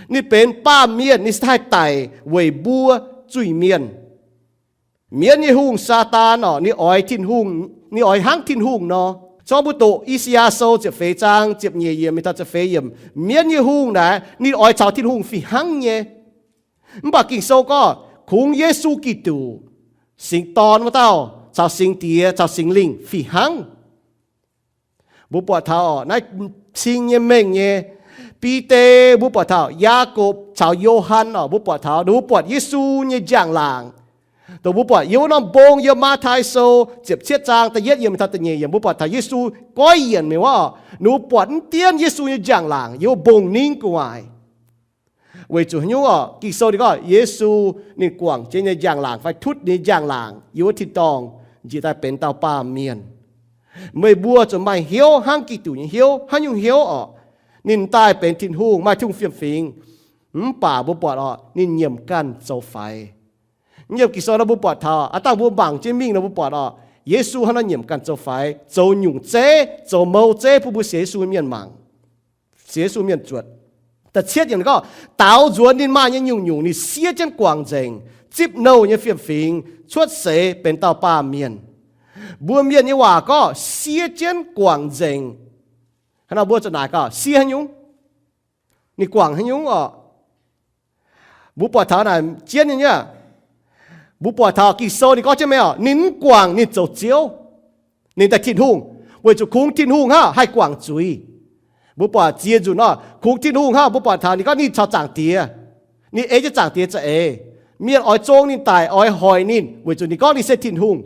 Ninh benx baamh mienh, ninh se haih daic weic mbuo zuiz-mienh. Mienv nyei hungh, Saadaan orqc, ninh oix Tin-Hungh, ninh oix hnangv Tin-Hungh nor. Zorqv mbuo doqc I^saa^yaa Sou ziepc feix zaang ziepc nyeic yiemc mingh taux ziepc feix yiemc, mienv nyei hungh naaic ninh oix caux Tin-Hungh fih hnangv nyei. Mv baac Ging-Sou gorngv kungx Yesu Giduc, Singx Dorn wuov dauh, caux Singx Diex caux Singx Lingh fih hnangv. Mbuo buatc taux naaiv cing nyei mengh nyei, Bide, mbuo buatc taux Yaagorpc caux Yo^han orqc, mbuo buatc taux, mbuo buatc Yesu nyei njang-laangc. Dongh mbuo buatc yiem wuov norm mbong, yiem Matv^tai Sou ziepc cietv zaang da'yietv yiemc taux da'nyeic yiemc, mbuo buatc taux Yesu goiv yienc mingh wuov, ninh mbuo buatc mv dienv Yesu nyei njang-laangc yiem wuov mbong ningv gu'nguaaic. Weic zuqc haaix nyungc orqc? Ging-Sou ninh gorngv Yesu ninh guangc jienv nyei njang-laangc fai tutv nyei njang-laangc yiem wuov tin-dorngh njiec daaih benx dauh baamh mienh. Meih mbuo zuqc maaih hnyouv hnangv Giduc nyei hnyouv. Haaix nyungc hnyouv orqc? Ninh daaih benx Tin-Hungh, maaih Tin-Hungh fiem-fingx, mv baac mbuo buatc orqc, ninh nyiemc ganh zoux faix. Yiem Ging-Sou nor mbuo buatc taux, aav dangh mbuo mangc jienv mingh nor mbuo buatc orqc, Yesu hnangv naaiv nyiemc ganh zoux faix, zoux nyungc zeiv, zoux mou zeiv bun mbuo sienx Yesu mienh mangc, sienx Yesu mienh zuotc. Da'cietv yiemc gorngv, daaux nzuonx ninh maaih nyei nyungc-nyungc ninh siev jienv guangc nzengc, zipv nouh nyei fiem-fingx, cuotv seix benx dauh baamh mienh. Mbuo mienh nyei waac gorngv siev jienv guangc nzengc. Hnangv nor mbuo zuqc naaic gorngv siev haaix nyungc? Ninh guangc haaix nyungc orqc? Mbuo buatc taux naaic jienv nyei nyei. Mbuo buatc taux Ging-Sou ninh gorngv jienv mengh oc, ninh mv guangc ninh zoux Ziouv, ninh daaih Tin-Hungh, weic zuqc kungx Tin-Hungh hnangv haih guangc zuiz. Mbuo buatc ziex nzunc nor, kungx Tin-Hungh hnangv, mbuo buatc taux ninh gorngv ninh caux Zaangc Diex, ninh ei jienv Zaangc Diex za'eix. Mienh oix zong ninh daic, oix hoic ninh, weic zuqc ninh gorngv ninh se Tin-Hungh.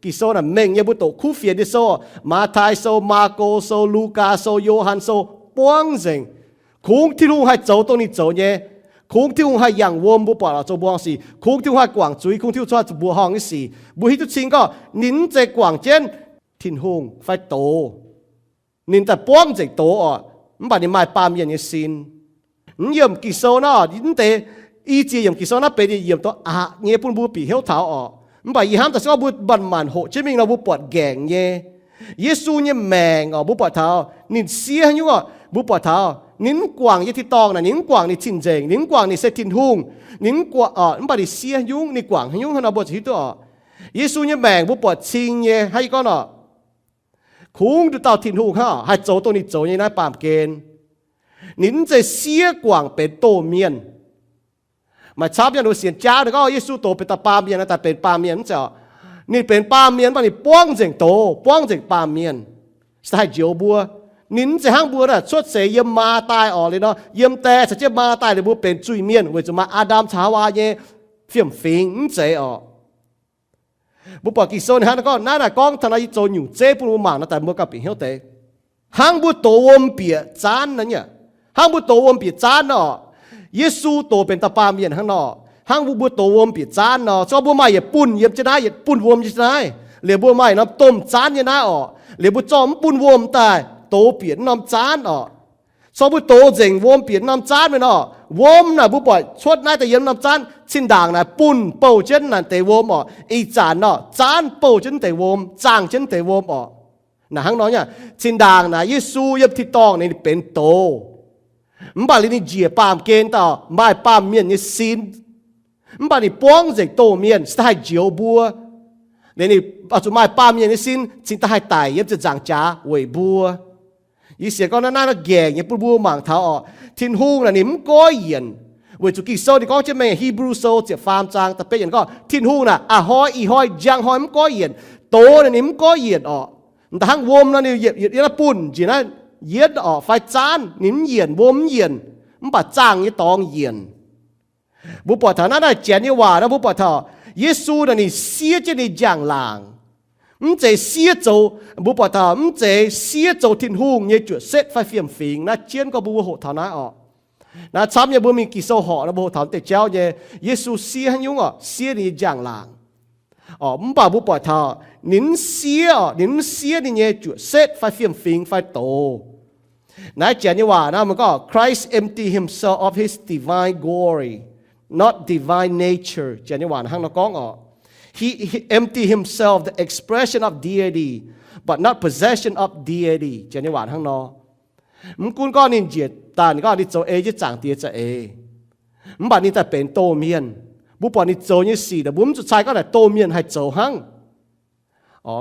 Ging-Sou naaic mengh nyei, mbuo doqc kuv fienx nyei sou, Matv^tai Sou, Maako Sou, Lugaa Sou, Yo^han Sou, buangv nzengc. Kungx Tin-Hungh haih zoux dongh ninh zoux nyei. Kungx Tin-Hungh haih yangh wuom, mbuo buatc oc, zoux mbuo sic. Kungx Tin-Hungh haih guangc zuiz, kungx Tin-Hungh haih zoux mbuoqc horngh nyei sic. Mbuo hiuv duqv cing gorngv ninh mv zeiz guangc jienv Tin-Hungh fai doz. Ninh daaih buangv nzengc doz oc, mv baac ninh maaih baamh mienh nyei sin. Mv yiemc Ging-Sou naaiv, mv deix i ziex yiemc Ging-Sou naaiv benx yiemc douz aqc nyei bun mbuo bieqc hnyouv taux oc. Mv baac yie hnamv daaih se gorngv mbuo manc-manc hoqc jienv mingh nor, mbuo buatc nqaengc nyei. Yesu nyei maengc oc, mbuo buatc taux ninh siev haaix nyungc oc, mbuo buatc taux ninh mv guangc nyei tin-dorngh naaic, ninh mv guangc ninh cing-nzengc, ninh mv guangc ninh se Tin-Hungh, ninh mv guangc oc, mv baac ninh siev haaix nyungc, ninh guangc haaix nyungc hnangv nor mbuo ziouc hiuv duqv oc. Yesu nyei maengc mbuo buatc cing nyei hnangv yie gorngv oc, kungx nduqc dauh Tin-Hungh hnangv oc, haih zoux dongh ninh zoux nyei naaiv baamh gen. Ninh mv zeiz siev guangc benx doz mienh. Maaih camv nyei sienx jaauv ninh gorngv Yesu doz benx dauh baamh mienh, daaih benx baamh mienh mv zeiz oc. Ninh benx baamh mienh mv baac ninh buangv nzengc doz, buangv nzengc baamh mienh, se haih njoux mbuo. Ninh mv zeiz hnangv mbuo naaic cuotv seix yiem maa daaih oc, liuz nor yiem die caux jienv maa daaih liuz mbuo benx zuiz-mienh weic zuqc maaih Aa^ndam caux Haawaa nyei fiem-fingx, mv zeiz oc. Mbuo buatc Ging-Sou ninh hnangv naaiv gorngv, naaiv naaic gorngv taux naaiv yie zoux nyungc zeiv bun mbuo mangc nor daaih mbuo gauh bieqc hnyouv deix. Hnangv mbuo dox wuom bieqc zaanv naaiv nyei, hnangv mbuo dox wuom bieqc zaanv nor, Yesu dox benx dauh baamh mienh hnangv nor. Hnangv mbuo dox wuom bieqc zaanv nor, se gorngv mbuo maaih yietc bunh yiem jienv naaiv, yietc bunh wuom yiem jienv naaiv, liuz mbuo maaih norm domh zaanv nyei naaiv oc, liuz mbuo zorqv mv bunh wuom daaih dox bieqc norm zaanv oc. Se gorngv mbuo dox nzengc wuom bieqc norm zaanv mingh nor, wuom naaic mbuo buatc cuotv naaiv daaih yiem norm zaanv, zinh ndaangc naaic bunh bouh jienv naaic deix wuom oc. Ih zanc nor zaanv bouh jienv deix wuom, zaangh jienv deix wuom oc. Naaic hnangv nor nyei, zinh ndaangc naaic Yesu yiem tin-dorngh ninh benx doz, mv baac liuz ninh njiec baamh gen daaih maaih baamh mienh nyei sin. Mv baac ninh buangv nzengc doz mienh cingx daaih haih njoux mbuo. Liuz ninh oix zuqc maaih baamh mienh nyei sin cingx daaih haih daic yiem ziepc nzaangc jaax weic mbuo. Yie sienx gorngv naaiv naaiv nqaengc nyei bun mbuo mangc taux oc. Tin-Hungh naaic ninh mv goiv yienc. Weic zuqc Ging-Sou ninh gorngv jienv mengh, Hipv^lu Sou ziepc faam zaang da'betv yienc gorngv Tin-Hungh naaic a'hnoi, ih hnoi, njang hnoi mv goiv yienc. Doz naaic ninh mv goiv yienc oc. Da'hnangv wuom nor ninh yietc, yietc, yietc bunh njiec naaiv yienv oc fai zaanv, ninh mv yienc, wuom mv yienc, mv baac zaangh nyei dorngx yienc. Mbuo buatc taux naaiv naaiv janx nyei waac nor, mbuo buatc taux Yesu naaic ninh siev jienv ninh njang-laangc. Mv zeiz siev zoux, mbuo buatc taux mv zeiz siev zoux Tin-Hungh nyei juoqc setv fai fiem-fingx. Naaiv jienv gorngv mbuo hoqc taux naaiv oc. Naaiv camv nyei mbuo mingh Ging-Sou horc nor mbuo hoqc taux deix jauv nyei, Yesu siev haaix nyungc oc, siev ninh nyei njang-laangc. Oc, mv baac mbuo buatc taux ninh mv siev oc, ninh mv siev ninh nyei juoqc setv fai fiem-fingx fai doz. Naaiv janx nyei waac naaiv mbuo gorngv, Christ emptied himself of his divine glory, not divine nature. Janx nyei waac hnangv nor gorngv oc. He, he emptied himself the expression of deity, but not possession of deity. Janx nyei waac hnangv nor. Mv gunv gorngv ninh njiec daaih, ninh gorngv ninh zoux ei jienv Zaangc Diex za'eix, mv baac ninh daaih benx doz mienh. Mbuo buatc ninh zoux nyei sic naaic, mbuo mv zuqc cai gorngv naaic doz mienh haih zoux hnangv.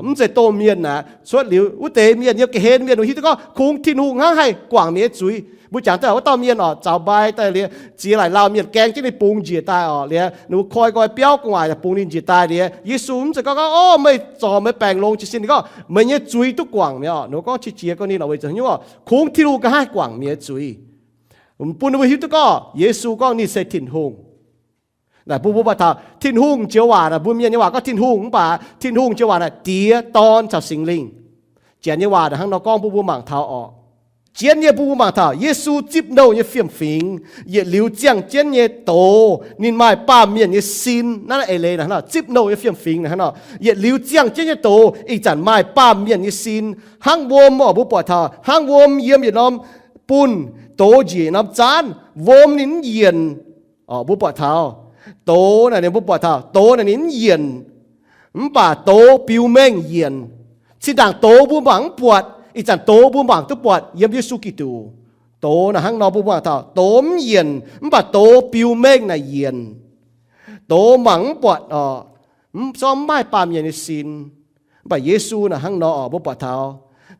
Mv zeiz doz mienh naaic, cuotv liuz wuov deix mienh yiem ga'hlen mienh, ninh hiuv duqv gorngv kungx Tin-Hungh hnangv haih guangc ninh nyei zuiz. Mbuo jangx daaih wuov dauh mienh oc, zaux mbai daaih liuz, ziex laaic lauh mienh gaeng jienv ninh bungx njiec daaih oc, liuz ninh mbuo koi nqoi biauv gu'nguaaic bungx ninh njiec daaih liuz, Yesu mv zeiz gorngv, Orv, meih zorc meih baengc longx jiez sin. Ninh gorngv, Meih nyei zuiz duqv guangc mi'aqv. Ninh mbuo gorngv qiex jiez gorngv ninh weic zuqc haaix nyungc oc, kungx Tin-Hungh ganh haih guangc mienh nyei zuiz. Bun ninh mbuo hiuv duqv gorngv Yesu gorngv ninh se Tin-Hungh. Naaic bun mbuo buatc taux Tin-Hungh joux waac naaic, mbuo mienh nyei waac gorngv Tin-Hungh, mv baac Tin-Hungh joux waac naaic Diex, Dorn caux Singx Lingh. Janx nyei waac naaic hnangv nor gorngv bun mbuo mangc taux oc. Jienv nyei bun mbuo mangc taux Yesu zipv nouh nyei fiem-fingx, yietc liuz ziangh jienv nyei doz, ninh maaih baamh mienh nyei sin. Naaiv eix leiz naaic hnangv nor, zipv nouh nyei fiem-fingx naaic hnangv nor, yietc liuz ziangh jienv nyei doz ih zanc maaih baamh mienh nyei sin. Hnangv wuom oc, mbuo buatc taux hnangv wuom yiem yietc norm bunh, doz njiec yietc norm zaanv, wuom ninh mv yienc. Mbuo buatc taux doz naaic, ninh mbuo buatc taux doz naaic ninh mv yienc, mv baac doz biux mengh yienc. Zinh ndaangc doz mbuo mangc mv buatc, ih zanc doz mbuo mangc duqv buatc yiem Yesu Giduc. Doz naaic hnangv nor mbuo mangc taux doz mv yienc, mv baac doz biux mengh naaic yienc. Doz mangc mv buatc oc, mv, zorqv mv maaih baamh mienh nyei sin. Mv baac Yesu naaic hnangv nor oc, mbuo buatc taux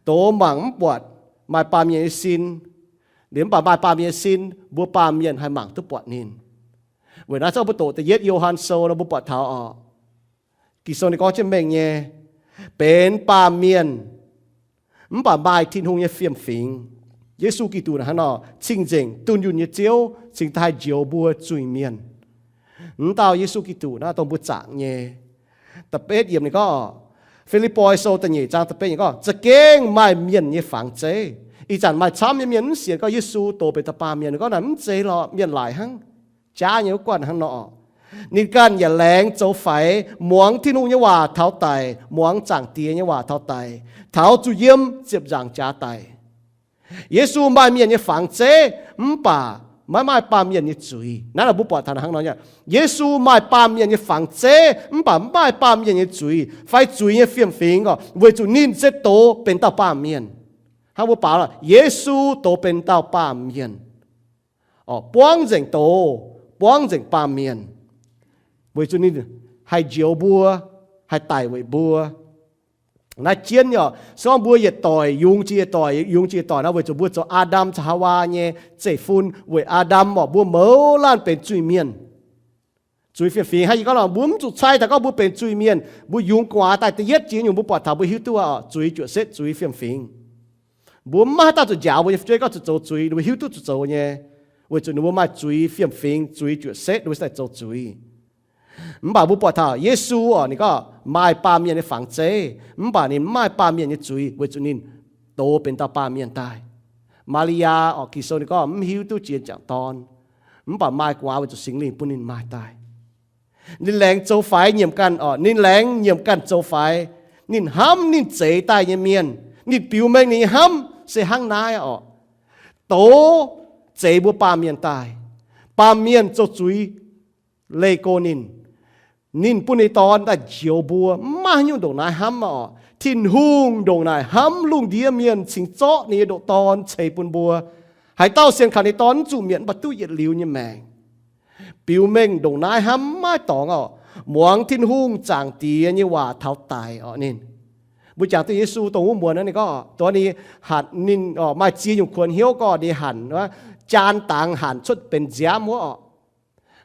doz mangc mv buatc, maaih baamh mienh nyei sin. Liuz mv baac maaih baamh mienh nyei sin, mbuo baamh mienh haih mangc duqv buatc ninh. Weic naaiv zorqv mbuo doqc da'yietv Yo^han Sou nor mbuo buatc taux oc, Ging-Sou ninh gorngv jienv mengh nyei, benx baamh mienh, mv baac maaih Tin-Hungh nyei fiem-fingx. Yesu Giduc hnangv nor cing-nzengc dunh yunh nyei Ziouv, cingx daaih haih njoux mbuo zuiz-mienh. Mv dauh Yesu Giduc naaiv dongh mbuo zaangc nyei. Da'betv yiemc ninh gorngv, Fi^lipv^poi Sou da'nyeic zaang da'betv yiemc gorngv, za'gengh maaih mienh nyei fangx zeiv. Ih zanc maaih camv nyei mienh mv sienx gorngv Yesu doz benx dauh baamh mienh, gorngv naaic mv zeiz lorqc, mienh laic hnangv. Jaav nyei wuov guanh hnangv nor. Ninh ganh yaac laengz zoux faix, muangx Tin-Hungh nyei waac taux daic, muangx Zaangc Diex nyei waac taux daic, taux zuqc yiem ziepc nzaangc jaax daic. Yesu maaih mienh nyei fangx zeiv, mv baac maiv maaih baamh mienh nyei zuiz. Naaiv mbuo buatc taux hnangv nor nyei. Yesu maaih baamh mienh nyei fangx zeiv, mv baac mv maaih baamh mienh nyei zuiz fai zuiz nyei fiem-fingx orqc, weic zuqc ninh se doz benx dauh baamh mienh. Hnangv mbuo baaux, Yesu doz benx dauh baamh mienh, buangv nzengc doz, buangv nzengc baamh mienh, weic zuqc ninh haih njoux mbuo, haih daic weic mbuo. Naaiv jienv nyei orqc, se gorngv mbuo yietc doic yungz jiex yietc doic, yungz jiex yietc doic nor, weic zuqc mbuo zoux Aa^ndam caux Haawaa nyei zeiv-fun. Weic Aa^ndam orqc, mbuo mouz laanh benx zuiz-mienh. Zuiz fiem-fingx hnangv yie gorngv nor, mbuo mv zuqc cai taux gorngv mbuo benx zuiz-mienh. Mbuo yungz gu'nguaaz daaih da'yietv jiex nyungc mbuo buatc taux mbuo hiuv duqv orqc, zuiz juoqc setv zuiz fiem-fingx. Mbuo mv maaih haaix dauh zuqc njaaux mbuo nyei fu'jueiv gorngv zuqc zoux zuiz, ninh mbuo hiuv duqv zuqc zoux nyei, weic zuqc ninh mbuo maaih zuiz fiem-fingx, zuiz juoqc setv, ninh mbuo daaih zoux zuiz. Mv baac mbuo buatc taux Yesu orqc, ninh gorngv maaih baamh mienh nyei fangx zeiv, mv baac ninh mv maaih baamh mienh nyei zuiz, weic zuqc ninh doz benx dauh baamh mienh daaih. Maa^li^yaa orqc, Ging-Sou ninh gorngv mv hiuv duqv jiex jangc dorn, mv baac maaih gu'nguaaz weic zuqc Singx Lingh bun ninh maaih daaih. Ninh laengz zoux faix nyiemc ganh orqc, ninh laengz nyiemc ganh zoux faix. Ninh hnamv ninh zeix daaih nyei mienh, ninh biux mengh ninh nyei hnamv se hnangv naaiv orqc. Doz zeix mbuo baamh mienh daaih. Baamh mienh zoux zuiz leih go ninh. Ninh bun ninh nyei Dorn daaih njoux mbuo. Mv maaih haaix nyungc ndongc naaiv hnamv orqc. Tin-Hungh ndongc naaic hnamv lungh ndiev mienh cingx zorqv ninh nyei ndoqc Dorn ceix bun mbuo. Haaix dauh sienx kaux ninh nyei Dorn mv zuqc mietc, mv baac duqv yietc liuz nyei maengc. Biux mengh ndongc naaiv hnamv maiv dorngx orqc. Muangx Tin-Hungh Zaangc Diex nyei waac taux daic orqc ninh. Mbuo jangx duqv Yesu dongh wuov muonz naaiv ninh gorngv, dongh ninh hanc, ninh maaih ziex nyungc kuonx hnyouv gorngv ninh hanc, jaan dangx hanc cuotv benx nziaamv wuov orqc.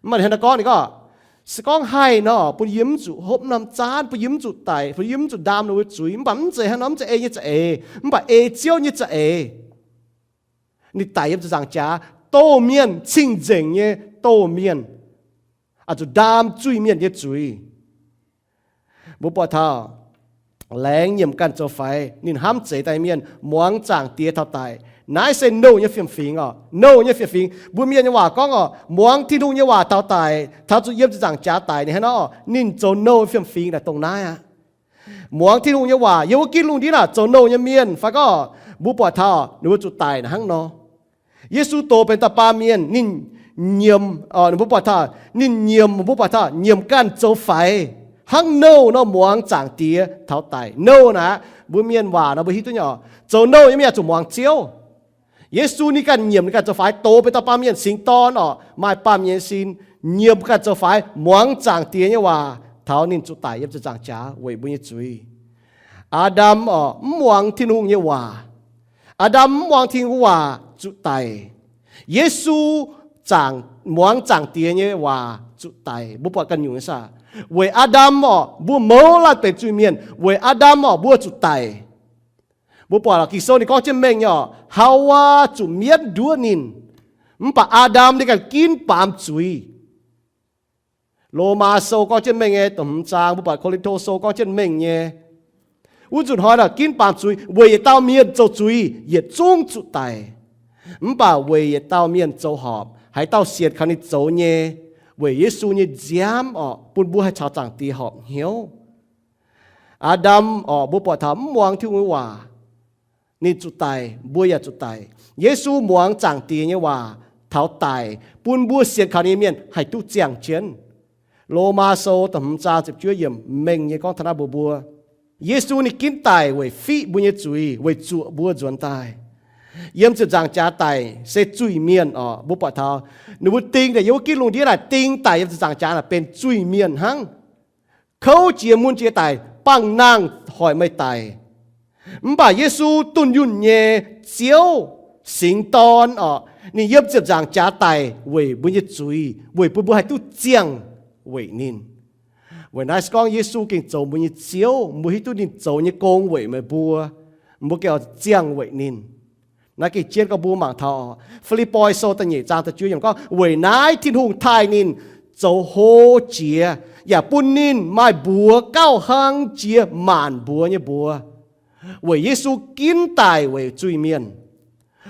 Mv baac ninh hnangv naaiv gorngv, ninh gorngv, se gorngv haih nor, bun yie mv zuqc hopv norm zaanv, bun yie mv zuqc daic, bun yie mv zuqc ndaam ninh mbuo zuiz. Mv baac mv zeiz hnangv nor, mv zeiz ei nyei za'eix, mv baac ei Ziouv nyei za'eix. Ninh daic yiem ziepc nzaangc jaax, doh mienh, cing-nzengc nyei doh mienh, zuqc ndaam zuiz-mienh nyei zuiz. Mbuo buatc taux laengz nyiemc ganh zoux faix, ninh hnamv zeix daaih mienh, muangx Zaangc Diex taux daic. Naaiv se nouh nyei fiem-fingx orqc, nouh nyei fiem-fingx. Mbuo Mienh nyei waac gorngv orqc, muangx Tin-Hungh nyei waac taux daic, taux zuqc yiem ziepc nzaangc jaax daic. Ninh hnangv nor, ninh zoux nouh fiem-fingx naaic dongh naaiv aqv. Muangx Tin-Hungh nyei waac, yiem wuov ginv lungh ndiev naaic zoux nouh nyei mienh fai gorngv mbuo buatc taux ninh mbuo zuqc daic naaic hnangv nor. Yesu doz benx dauh baamh mienh, ninh nyiemc, mbuo buatc taux ninh nyiemc, mbuo buatc taux nyiemc ganh zoux faix, hnangv nouh nor muangx Zaangc Diex taux daic. Nouh naaic aqv, mbuo Mienh waac nor mbuo hiuv duqv nyei orqc, zoux nouh nyei mienh zuqc muangx Ziouv. Yesu ninh ganh nyiemc ninh ganh zoux faix, doz benx dauh baamh mienh, singx dorn orqc, maaih baamh mienh nyei sin, nyiemc ganh zoux faix, muangx Zaangc Diex nyei waac taux ninh zuqc daic yiem ziepc nzaangc jaax weic mbuo nyei zuiz. Aa^ndam orqc, mv muangx Tin-Hungh nyei waac. Aa^ndam mv muangx Tin-Hungh waac zuqc daic. Yesu zaangc, muangx Zaangc Diex nyei waac zuqc daic. Mbuo buatc ganh nyungc nyei saah? Weic Aa^ndam orqc, mbuo mouz laanh benx zuiz-mienh. Weic Aa^ndam orqc, mbuo zuqc daic. Mbuo buatc Ging-Sou ninh gorngv jienv mengh nyei orqc, Haawaa zuqc mienv nduov ninh, mv baac Aa^ndam ninh ganh ginv baamz zuiz. Lomaa Sou gorngv jienv mengh nyei, da'hmz zaang, mbuo buatc Ko^lin^to Sou gorngv jienv mengh nyei. Wuov nzunc hnoi naaic ginv baamz zuiz weic yietc dauh mienh zoux zuiz, yietc zungv zuqc daic. Mv baac weic yietc dauh mienh zoux horpc, haaix dauh sienx kaux ninh zoux nyei, weic Yesu nyei nziaamv orqc, bun mbuo haih caux Zaangc Diex horpc hnyouv. Aa^ndam orqc, mbuo buatc taux mv muangx Tin-Hungh nyei waac, ninh zuqc daic, mbuo yaac zuqc daic. Yesu muangx Zaangc Diex nyei waac taux daic, bun mbuo sienx kaux ninh nyei mienh haih duqv ziangh jienv. Lomaa Sou da'hmz zaang ziepc juov yiemc mengh nyei gorngv taux naaiv mbuox mbuo, Yesu ninh ginv daic weic fiqv mbuo nyei zuiz, weic zuoqc mbuo nzuonx daaih. Yiem ziepc nzaangc jaax daic se zuiz-mienh orqc, mbuo buatc taux ninh mbuo ding daaih yiem wuov ginv lungh ndiev naaic ding daic yiem ziepc nzaangc jaax naaic benx zuiz-mienh hnangv. Kouv jiex mun jiex daic, bangh nangh hoic meih daic. Mv baac Yesu dunh yunh nyei Ziouv, singx dorn orqc, ninh yiem ziepc nzaangc jaax daic weic mbuo nyei zuiz, weic bun mbuo haih duqv ziangh weic ninh. Weic naaiv se gorngv Yesu gengh zoux mbuo nyei Ziouv, mbuo hiuv duqv ninh zoux nyei gong weic meih mbuo, mbuo gengh oix ziangh weic ninh. Naaiv gengh jienv gorngv mbuo mangc taux Fi^lipv^poi Sou da'nyeic zaang da'juov yiemc gorngv, weic naaiv Tin-Hungh taaih ninh zoux hlo jiex, yaac bun ninh maaih mbuox gauh hlang jiex maanc mbuox nyei mbuox, weic Yesu ginv daic weic zuiz-mienh.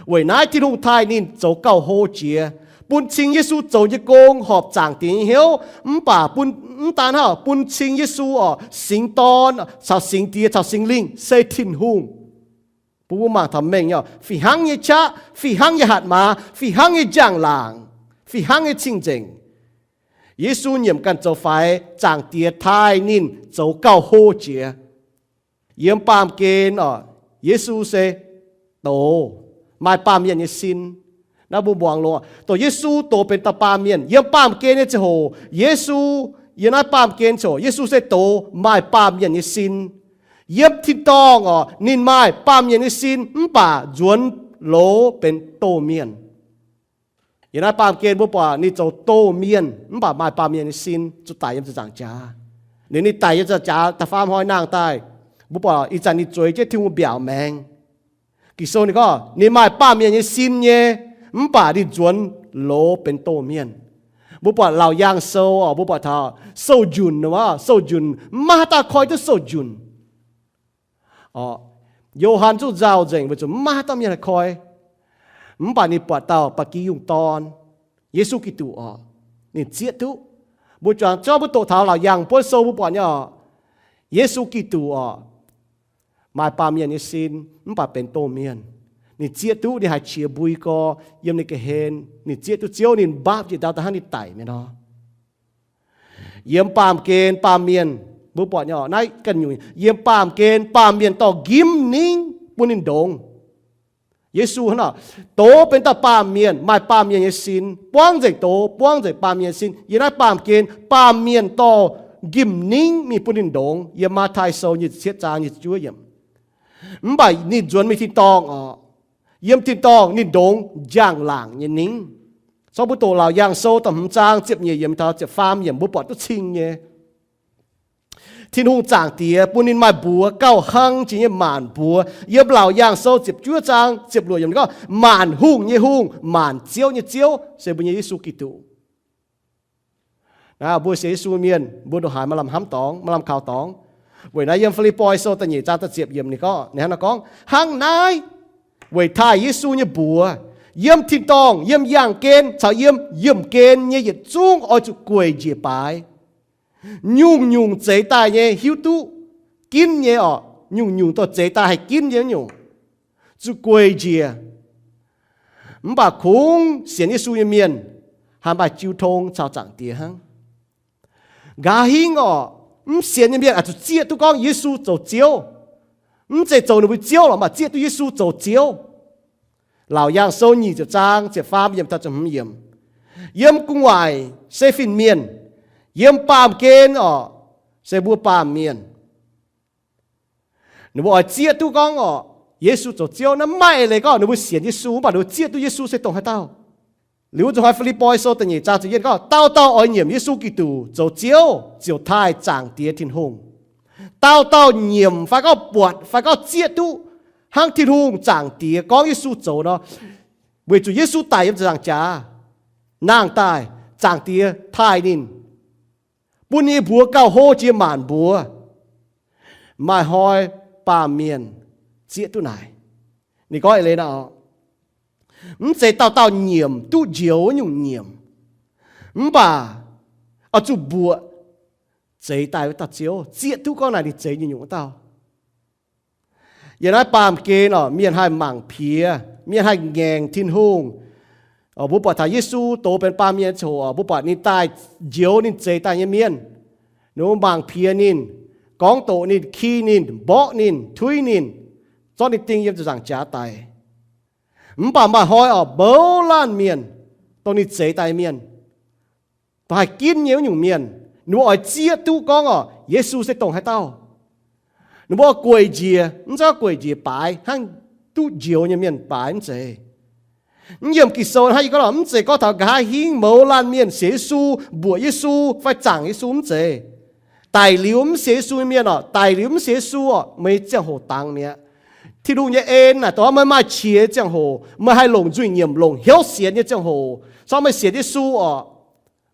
Weic naaiv Tin-Hungh taaih ninh zoux gauh hlo jiex, bun cing Yesu zoux nyei gong horpc Zaangc Diex nyei hnyouv, mv baac mv daan hnangv, bun cing Yesu orqc, Singx Dorn caux Singx Diex caux Singx Lingh se Tin-Hungh. Bun mbuo mangc taux mengh nyei, fih hnangv nyei qaqv, fih hnangv nyei hatc maaz, fih hnangv nyei njang-laangc, fih hnangv nyei cing-nzengc. Yesu nyiemc ganh zoux faix, Zaangc Diex taaih ninh zoux gauh hlo jiex. Yiem baamh gen orqc, Yesu se doz, maaih baamh mienh nyei sin. Naaiv mbuo muangx loz, dongh Yesu doz benx dauh baamh mienh. Yiem baamh gen nyei ziangh hoc, Yesu, yiem naaiv baamh gen ziangh hoc, Yesu se doz maaih baamh mienh nyei sin. Yiem tin-dorngh orqc, ninh maaih baamh mienh nyei sin, mv baac nzuonx loz benx doz mienh. Yiem naaiv baamh gen mbuo buatc ninh zoux doz mienh, mv baac maaih baamh mienh nyei sin, zuqc daic yiem ziepc nzaangc jaax. Liuz ninh daic yiem ziepc nzaangc jaax da'faam hnoi nangh daaih, mbuo buatc ih zanc ninh zueiz jienv Tin-Hungh mbiaauc maengx. Ging-Sou ninh gorngv ninh maaih baamh mienh nyei sin nyei, mv baac ninh nzuonx loz benx doz mienh. Mbuo buatc Laauc Yaangh Sou orqc, mbuo buatc taux sou njunc, sou njunc, mv maaih haaix dauh koi duqv sou njunc. Yo^han zungv nzauh nzengc weic zuqc mv maaih haaix dauh mienh haih koi. Mv baac ninh buatc dauh ba'gi yungh dorn, Yesu Giduc orqc, ninh zieqv duqv. Mbuo juangc zorqv mbuo doqc taux Laauc Yaangh Buonv Sou mbuo buatc nyei orqc, Yesu Giduc orqc, maaih baamh mienh nyei sin mv baac benx doz mienh. Ninh zieqv duqv ninh haih qiex mbui gorx yiem ninh ga'hlen. Ninh zieqv duqv Ziouv ninh mbaapv njiec ndau da'hnangv ninh daic mienh nor. Yiem baamh gen baamh mienh, mbuo buatc nyei orqc, naaiv ganh nyungc, yiem baamh gen baamh mienh dorh nqimv ningv bun ninh ndongx. Yesu hnangv nor, doz benx dauh baamh mienh, maaih baamh mienh nyei sin, buangv nzengc doz, buangv nzengc baamh mienh sin. Yiem naaiv baamh gen baamh mienh dorh nqimv ningv mingh bun ninh ndongx. Yiem Matv^tai Sou nyic ziepc cietv zaang nyic ziepc juov yiemc. Mv baac ninh nzuonx mingh tin-dorngh orqc, yiem tin-dorngh ninh ndongx njang-laangc nyei ningv. Corc mbuo doqc Laauc Yaangh Sou da'hmz zaang ziepc nyeic yiemc taux ziepc faam yiemc, mbuo buatc duqv cing nyei. Tin-Hungh Zaangc Diex bun ninh maaih mbuox gauh hlang jiex nyei maanc mbuox. Yiem Laauc Yaangh Sou ziepc juov zaang ziepc luoqc yiemc gorngv, maanc hungh nyei Hungh, maanc ziouv nyei Ziouv se mbuo nyei Yesu Giduc. Mbuo sienx Yesu mienh, mbuo ndongc haaix maaih lamh hnamv dorngx, maaih lamh kaux dorngx. Weic naaiv yiem Fi^lipv^poi Sou da'nyeic zaang da'ziepc yiemc ninh gorngv, ninh hnangv nor gorngv, hnangv naaiv, weic taaih Yesu nyei mbuox, yiem tin-dorngh, yiem yaangh gen caux yiem yiemh gen nyei yietc zungv oix zuqc gueic njiec baaix. Nyungc-nyungc zeix daaih nyei hiuv duqv ginv nyei orqc, nyungc-nyungc dorh zeix daaih haih ginv nyei nyungc, zuqc gueic njiec. Mv baac kungx sienx Yesu nyei mienh haih maaih jiu tong caux Zaangc Diex hnangv. Nqa'haav hingv orqc, mv sienx nyei mienh aah, zuqc zieqv duqv gorngv Yesu zoux Ziouv. Mv zeiz zoux ninh mbuo Ziouv lorqc, mv baac zieqv duqv Yesu zoux Ziouv. Laauc Yaangh Sou nyic ziepc zaang ziepc faam yiemc taux ziepc hmz yiemc. Yiem gu'nguaaic se fin-mienh, yiem baamh gen orqc se mbuo baamh mienh. Ninh mbuo oix zieqv duqv gorngv orqc, Yesu zoux Ziouv. Naaiv maiv leiz gorngv ninh mbuo sienx Yesu, mv baac ninh mbuo zieqv duqv Yesu se dongh haaix dauh. Liuz wuov zuqc haiz Fi^lipv^poi Sou da'nyeic zaang ziepc yietv gorngv, dauh dauh oix nyiemc Yesu Giduc zoux Ziouv ziouc taaih Zaangc Diex Tin-Hungh. Dauh dauh nyiemc fai gorngv buatc fai gorngv zieqv duqv hnangv Tin-Hungh Zaangc Diex gorngv Yesu zoux nor, weic zuqc Yesu daic yiem ziepc nzaangc jaax, nangh daaih, Zaangc Diex taaih ninh, bun ninh nyei mbuox gauh hlo jiex maanc mbuox. Maaih hnoi baamh mienh zieqv duqv naaic. Ninh gorngv eix leiz nor, mv zeiz dauh dauh nyiemc duqv njoux nyungc nyiemc, mv baac oix zuqc mbuoqc zeix daaih wuov dauh Ziouv, zieqv duqv gorngv naaic ninh zeix nyungc-nyungc wuov dauh. Yiem naaiv baamh gen orqc, mienh haih mangc piex, mienh haih ngaengc Tin-Hungh. Mbuo buatc taux Yesu doz benx baamh mienh nyei ziangh hoc, mbuo buatc ninh daaih njoux ninh zeix daaih nyei mienh. Ninh mbuo mangc piex ninh, gorngv doqc ninh, ki ninh, mborqv ninh, tuiv ninh, zorqv ninh ding yiem ziepc nzaangc jaax daic. Mv baac maaih hnoi orqc, mouz laanh mienh, dongh ninh zeix daaih mienh, dongh haih ginv nyei wuov nyungc mienh, ninh mbuo oix zieqv duqv gorngv orqc, Yesu se dongh haaix dauh. Ninh mbuo gueic njiec, mv zeiz gueic njiec baaix hnangv duqv njoux nyei mienh baaix, mv zeiz. Mv yiemc Ging-Sou hnangv yie gorngv lorqc, mv zeiz gorngv taux nqa'haav hingv mouz laanh mienh sienx Yesu, mbuoqc Yesu fai zaangc Yesu, mv zeiz. Daic liuz mv sienx Yesu nyei mienh oc, daic liuz mv sienx Yesu oc, meih nyei ziangh hoc dangx mi'aqv. Tin-Hungh nyei en naaic dongh meih maaih qiex nyei ziangh hoc, meih haih longc nzuih nyiemc, longc hnyouv sienx nyei ziangh hoc, se gorngv meih sienx Yesu oc,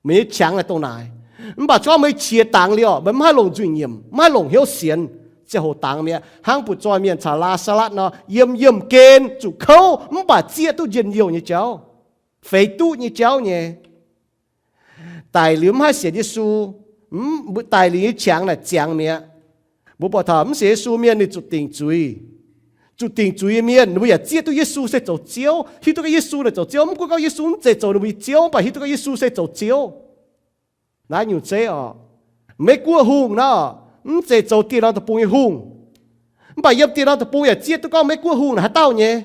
meih nyei qangx naaic dongh naaic. Mv baac se gorngv meih nyei qiex dangx liuz oc, meih mv haih longc nzuih nyiemc, mv haih longc hnyouv sienx, ziangh hoc dangx mi'aqv. Hnangv butv-zoih mienh caux Laa^saa^latv nor, yiem yiemh gen zuqc kouv mv baac zieqv duqv njien-youh nyei jauv, feix duqv nyei jauv nyei. Daic liuz mv haih sienx Yesu, daic liuz nyei qangx naaic ziangx mi'aqv. Mbuo buatc taux mv sienx Yesu mienh ninh zuqc dingc zuiz. Zuqc dingc zuiz nyei mienh ninh mbuo yaac zieqv duqv Yesu se zoux Ziouv, hiuv duqv gorngv Yesu naaic zoux Ziouv. Mv gunv gorngv Yesu mv zeiz zoux ninh mbuo nyei Ziouv, mv baac hiuv duqv gorngv Yesu se zoux Ziouv. Naaiv nyungc zeiv oc, Meiv Guoqv hungh naaiv oc, mv zeiz zoux dieh norm deic-bung nyei hungh, mv baac yiem dieh norm deic-bung yaac zieqv duqv gorngv Meiv Guoqv hungh naaic haaix dauh nyei.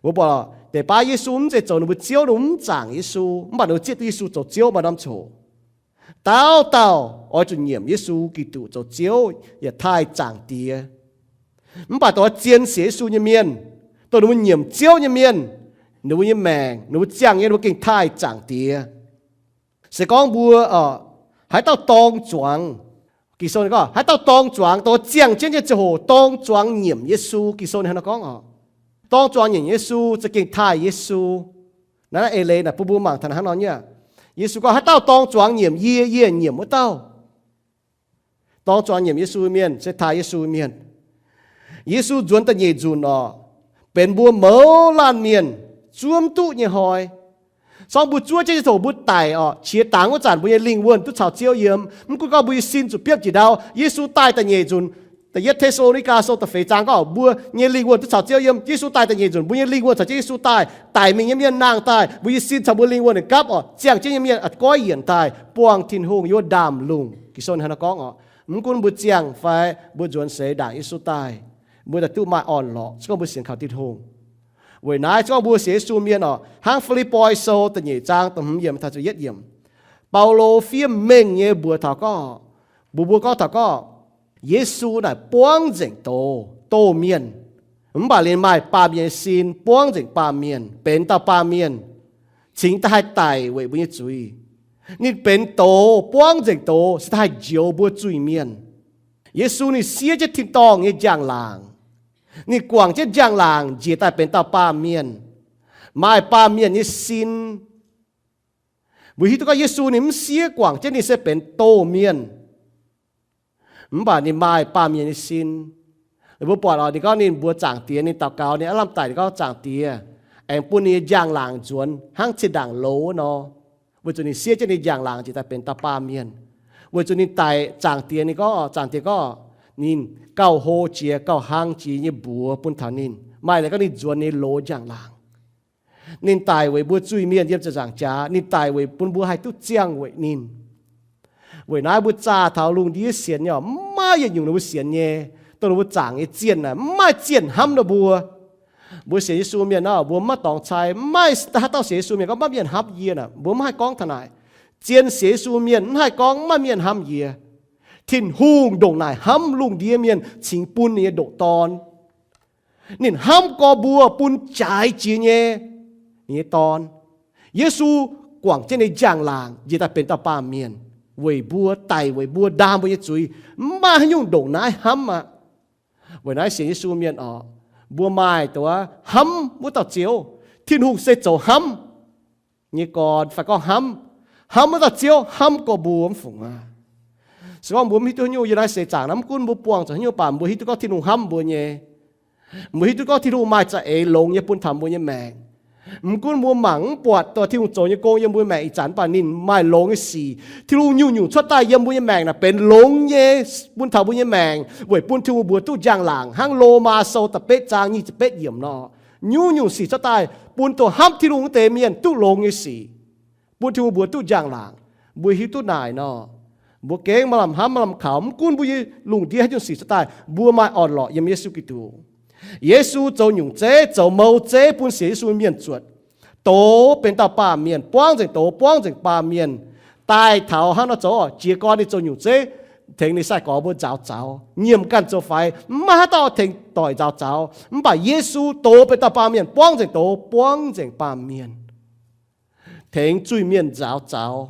Mbuo buatc deix baav Yesu mv zeiz zoux ninh mbuo Ziouv, ninh mbuo mv zaangc Yesu, mv baac ninh mbuo zieqv duqv Yesu zoux Ziouv maaih norm coc. Dauh dauh oix zuqc nyiemc Yesu Giduc zoux Ziouv yaac taaih Zaangc Diex. Mv baac dongh zien sienx Yesu nyei mienh, dongh ninh mbuo nyiemc Ziouv nyei mienh, ninh mbuo nyei maengc, ninh mbuo ziangh nyei, ninh mbuo gengh taaih Zaangc Diex. Se gorngv mbuo haaix dauh dorng zuangx, Ging-Sou gorngv haaix dauh dorng zuangx, dongh ziangh jienv nyei ziangh hoc dorng zuangx nyiemc Yesu, Ging-Sou hnangv nor gorngv oc, dorng zuangx nyiemc Yesu za'gengh taaih Yesu. Naaiv eix leiz naaic bun mbuo mangc taux hnangv nor nyei. Yesu gorngv, haaix dauh dorng zuangx nyiemc yie, yie nyiemc wuov dauh. Dorng zuangx nyiemc Yesu mienh se taaih Yesu mienh. Yesu nzuonx da'nyeic nzunc oc, benx mbuo mouz laanh mienh zuov duqv nyei hnoi. Se gorngv mbuo zuov jienv nyei ziangh hoc mbuo daic oc, qiex dangx wuov zanc mbuo nyei lingh wuonh duqv caux Ziouv yiem. Mv gunv gorngv mbuo nyei sin zuqc biopv njiec ndau. Yesu daaih da'nyeic nzunc, da'yietv Te^saa^lo^ni^gaa Sou da'feix zaang gorngv mbuo nyei lingh wuonh duqv caux Ziouv yiem. Yesu daaih da'nyeic nzunc, mbuo nyei lingh wuonh caux jienv Yesu daaih. Daic mingh nyei mienh nangh daaih, mbuo nyei sin caux mbuo lingh wuonh gapv oc, ziangh jienv nyei mienh a'goiv yienc daaih buangh Tin-Hungh yiem ndaamv-lungh. Ging-Sou hnangv nor gorngv oc, mv gunv mbuo ziangh fai mbuo nzuonx seix ndaangc Yesu daaih, mbuo daaih duqv maaih orn-lorqc se gorngv mbuo sienx kaux Tin-Hungh. Weic naaiv se gorngv mbuo sienx Yesu mienh oc, hnangv Fi^lipv^poi Sou da'nyeic zaang da'hmz yiemc taux da'yietv yiemc, Baulo fiev mengh nyei mbuox taux gorngv, mbuox mbuo gorngv taux gorngv, Yesu naaic buangv nzengc doz, doz mienh, mv baac ninh maaih baamh mienh nyei sin buangv nzengc baamh mienh, benx dauh baamh mienh, cingx da'haih daic weic mbuo nyei zuiz. Ninh benx doz, buangv nzengc doz, se da'haih njoux mbuo zuiz-mienh. Yesu ninh siev jienv tin-dorngh nyei njang-laangc. Ninh guangc jienv njang-laangc njiec daaih benx dauh baamh mienh, maaih baamh mienh nyei sin. Mbuo hiuv duqv gorngv Yesu ninh mv siev guangc jienv ninh se benx doz mienh, mv baac ninh maaih baamh mienh nyei sin. Mbuo buatc oc, ninh gorngv ninh mbuox Zaangc Diex, ninh daux gaux ninh aav lamh daic, ninh gorngv, Zaangc Diex, aengx bun ninh nyei njang-laangc nzuonx hnangv zinh ndaangc loz wuov nor. Weic zuqc ninh siev jienv ninh njang-laangc njiec daaih benx dauh baamh mienh. Weic zuqc ninh daic, Zaangc Diex ninh gorngv, Zaangc Diex gorngv, ninh gauh hlo jiex, gauh hlang jiex nyei mbuox bun taux ninh. Maaih leiz gorngv ninh nzuonx nyei loz njang-laangc. Ninh daic weic mbuo zuiz-mienh yiem ziepc nzaangc jaax. Ninh daic weic bun mbuo haih duqv ziangh weic ninh. Weic naaiv mbuo zaah taux lungh ndiev sienx nyei oc, mv maaih yietc nyungc ninh mbuo sienx nyei, dongh ninh mbuo zaangc nyei zienh naaic, mv maaih zienh hnamv ninh mbuo. Mbuo sienx Yesu mienh nor, mbuo mv maaih dorngx cai. Mv maaih haaix dauh sienx Yesu mienh gorngv maiv mienh hnamv yie naaic, mbuo mv haih gorngv taux naaic. Zien sienx Yesu mienh mv haih gorngv maiv mienh hnamv yie. Tin-Hungh ndongc naaic hnamv lungh ndiev mienh cingx bun ninh nyei ndoqc Dorn. Ninh hnamv gorx mbuo bun jaaix jiex nyei, ninh nyei Dorn. Yesu guangc jienv ninh njang-laangc njiec daaih benx dauh baamh mienh, weic mbuo daic, weic mbuo ndaam mbuo nyei zuiz. Mv maaih haaix nyungc ndongc naaiv hnamv aqv. Weic naaiv sienx Yesu mienh oc, mbuo maaih dongh hnamv wuov dauh Ziouv. Tin-Hungh se zoux hnamv nyei gorn fai gorngv hnamv, hnamv wuov dauh Ziouv hnamv gorx mbuo mv fungc aqv. Se gorngv mbuo mv hiuv duqv haaix nyungc yiem naaiv seix zaangc naaiv, mv gunv mbuo buangh zuqc haaix nyungc, mv baac mbuo hiuv duqv gorngv Tin-Hungh hnamv mbuo nyei. Mbuo hiuv duqv gorngv Tin-Hungh maaih za'eix longx nyei bun taux mbuo nyei maengc. Mv gunv mbuo mangc mv buatc dongh Tin-Hungh zoux nyei gong yiem mbuo maengc ih zanc, mv baac ninh maaih longx nyei sic. Tin-Hungh nyungc-nyungc cuotv daaih yiem mbuo nyei maengc naaic benx longx nyei bun taux mbuo nyei maengc, weic bun Tin-Hungh mbuox duqv njang-laangc, hnangv Lomaa Sou da'betv zaang nyic ziepc betv yiemc nor. Nyungc-nyungc sic cuotv daaih bun dongh hnamv Tin-Hungh wuov deix mienh duqv longx nyei sic, bun Tin-Hungh mbuox duqv njang-laangc. Mbuo hiuv duqv naaic nor, mbuo gengh maaih lamh hnamv maaih lamh kaux, mv gunv mbuo nyei lungh ndiev haaix nyungc sic cuotv daaih, mbuo maaih orn-lorqc yiem Yesu Giduc. Yesu zoux nyungc zeiv, zoux mouz zeiv bun sienx Yesu mienh zuotc, doz benx dauh baamh mienh, buangv nzengc doz, buangv nzengc baamh mienh, daaih taux hnangv nor zoux, jiez gorn ninh zoux nyungc zeiv, tengx ninh sai-gorx mbuo nzaaux zaux, nyiemc ganh zoux faix, mv maaih haaix dauh tengx doic nzaaux zaux. Mv baac Yesu doz benx dauh baamh mienh, buangv nzengc doz, buangv nzengc baamh mienh, tengx zuiz-mienh nzaaux zaux.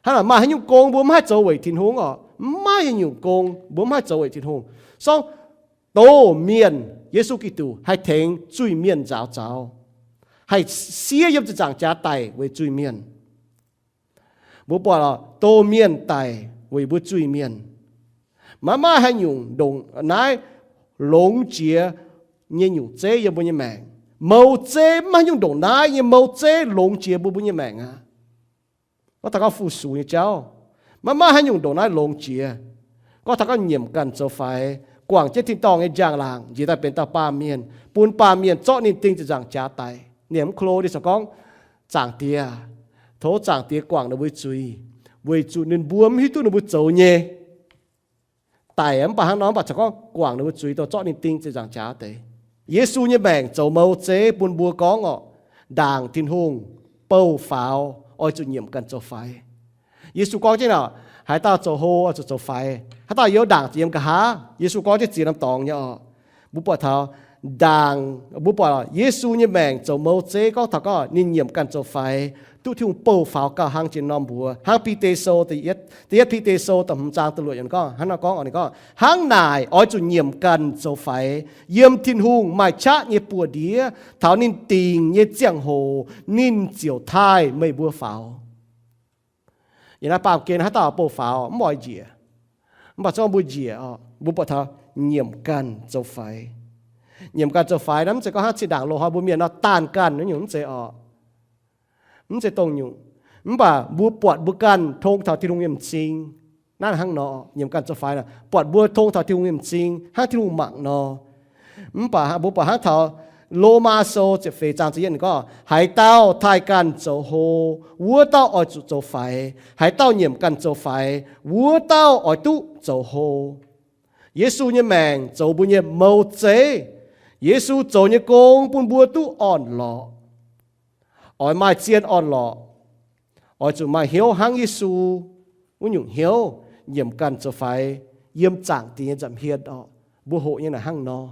Hnangv naaic maaih haaix nyungc gong mbuo mv haih zoux weic Tin-Hungh oc? Mv maaih haaix nyungc gong mbuo mv haih zoux weic Tin-Hungh. Sorng doz mienh, Yesu Giduc haih tengx zuiz-mienh nzaaux zaux, haih siev yiem ziepc nzaangc jaax daic weic zuiz-mienh. Mbuo buatc doz mienh daic weic mbuo zuiz-mienh. Maiv maaih haaix nyungc ndongc naaiv longx jiex nyei nyungc zeiv yiem mbuo nyei maengc. Mouz zeiv, mv maaih haaix nyungc ndongc naaiv nyei mouz zeiv longx jiex mbuo mbuo nyei maengc aqv. Gorngv taux gorngv fu-sux nyei jauv, maiv maaih haaix nyungc ndongc naaiv longx jiex. Gorngv taux gorngv nyiemc ganh zoux faix, guangc jienv tin-dorngh nyei njang-laangc njiec daaih benx dauh baamh mienh, bun baamh mienh zorqv ninh ding ziepc nzaangc jaax daic. Ninh mv klo, ninh corc gorngv, Zaangc Diex, tov Zaangc Diex guangc ninh mbuo zuiz, weic zuqc ninh mbuo mv hiuv duqv ninh mbuo zoux nyei. Daic mv baac hnangv nor, mv baac corc gorngv guangc ninh mbuo zuiz dongh zorqv ninh ding ziepc nzaangc jaax deix. Yesu nyei maengc zoux mouz zeiv bun mbuo gorngv orqc, ndaangc Tin-Hungh, bouh faaux, oix zuqc nyiemc ganh zoux faix. Yesu gorngv jienv orqc, haaix dauh zoux hlo oix zuqc zoux faix, haaix dauh youz ndaangc zuqc yiem nqa'haav. Yesu gorngv jienv ziex norm dorngx nyei orqc. Mbuo buatc taux ndaangc, mbuo buatc Yesu nyei maengc zoux mouz zeiv gorngv taux gorngv ninh nyiemc ganh zoux faix, duqv Tin-Hungh bouh faaux gauh hnangv jiex norm mbuox. Hnangv Bide Sou, da'yietv Bide Sou da'hmz zaang da'luoqc yiemc gorngv, hnangv nor gorngv, ninh gorngv, Hnangv naaic oix zuqc nyiemc ganh zoux faix yiem Tin-Hungh maaih qaqv nyei buoz-ndiev. Taux ninh dingc nyei ziangh hoc ninh ziouc taaih meih mbuo faaux. Yiem naaiv baamh gen haaix dauh bouh faaux mv oix njiec, mv baac zungv mbuo njiec orqc. Mbuo buatc taux nyiemc ganh zoux faix. Nyiemc ganh zoux faix naaiv mv zeiz gorngv hnangv zinh ndaangc loz-hnoi mbuo mienh nor daanh ganh nyungc, mv zeiz orqc. Mv zeiz dongh nyungc. Mv baac mbuo buatc mbuo ganh tong taux Tin-Hungh nyei m'zing. Naaiv hnangv nor, nyiemc ganh zoux faix naaic, buatc mbuo tong taux Tin-Hungh nyei m'zing hnangv Tin-Hungh mangc nor. Mv baac mbuo buatc hnangv taux Lomaa Sou ziepc feix zaang ziepc yietv gorngv, Haaix dauh taaih ganh zoux hlo, wuov dauh oix zuqc zoux faix. Haaix dauh nyiemc ganh zoux faix, wuov dauh oix duqv zoux hlo. Yesu nyei maengc zoux mbuo nyei mouz zeiv. Yesu zoux nyei gong bun mbuo duqv orn-lorqc. Oix maaih zien orn-lorqc, oix zuqc maaih hnyouv hnangv Yesu wuov nyungc hnyouv, nyiemc ganh zoux faix yiem Zaangc Diex nyei nza'hmien orqc. Mbuo hoqc nyei naaic hnangv nor.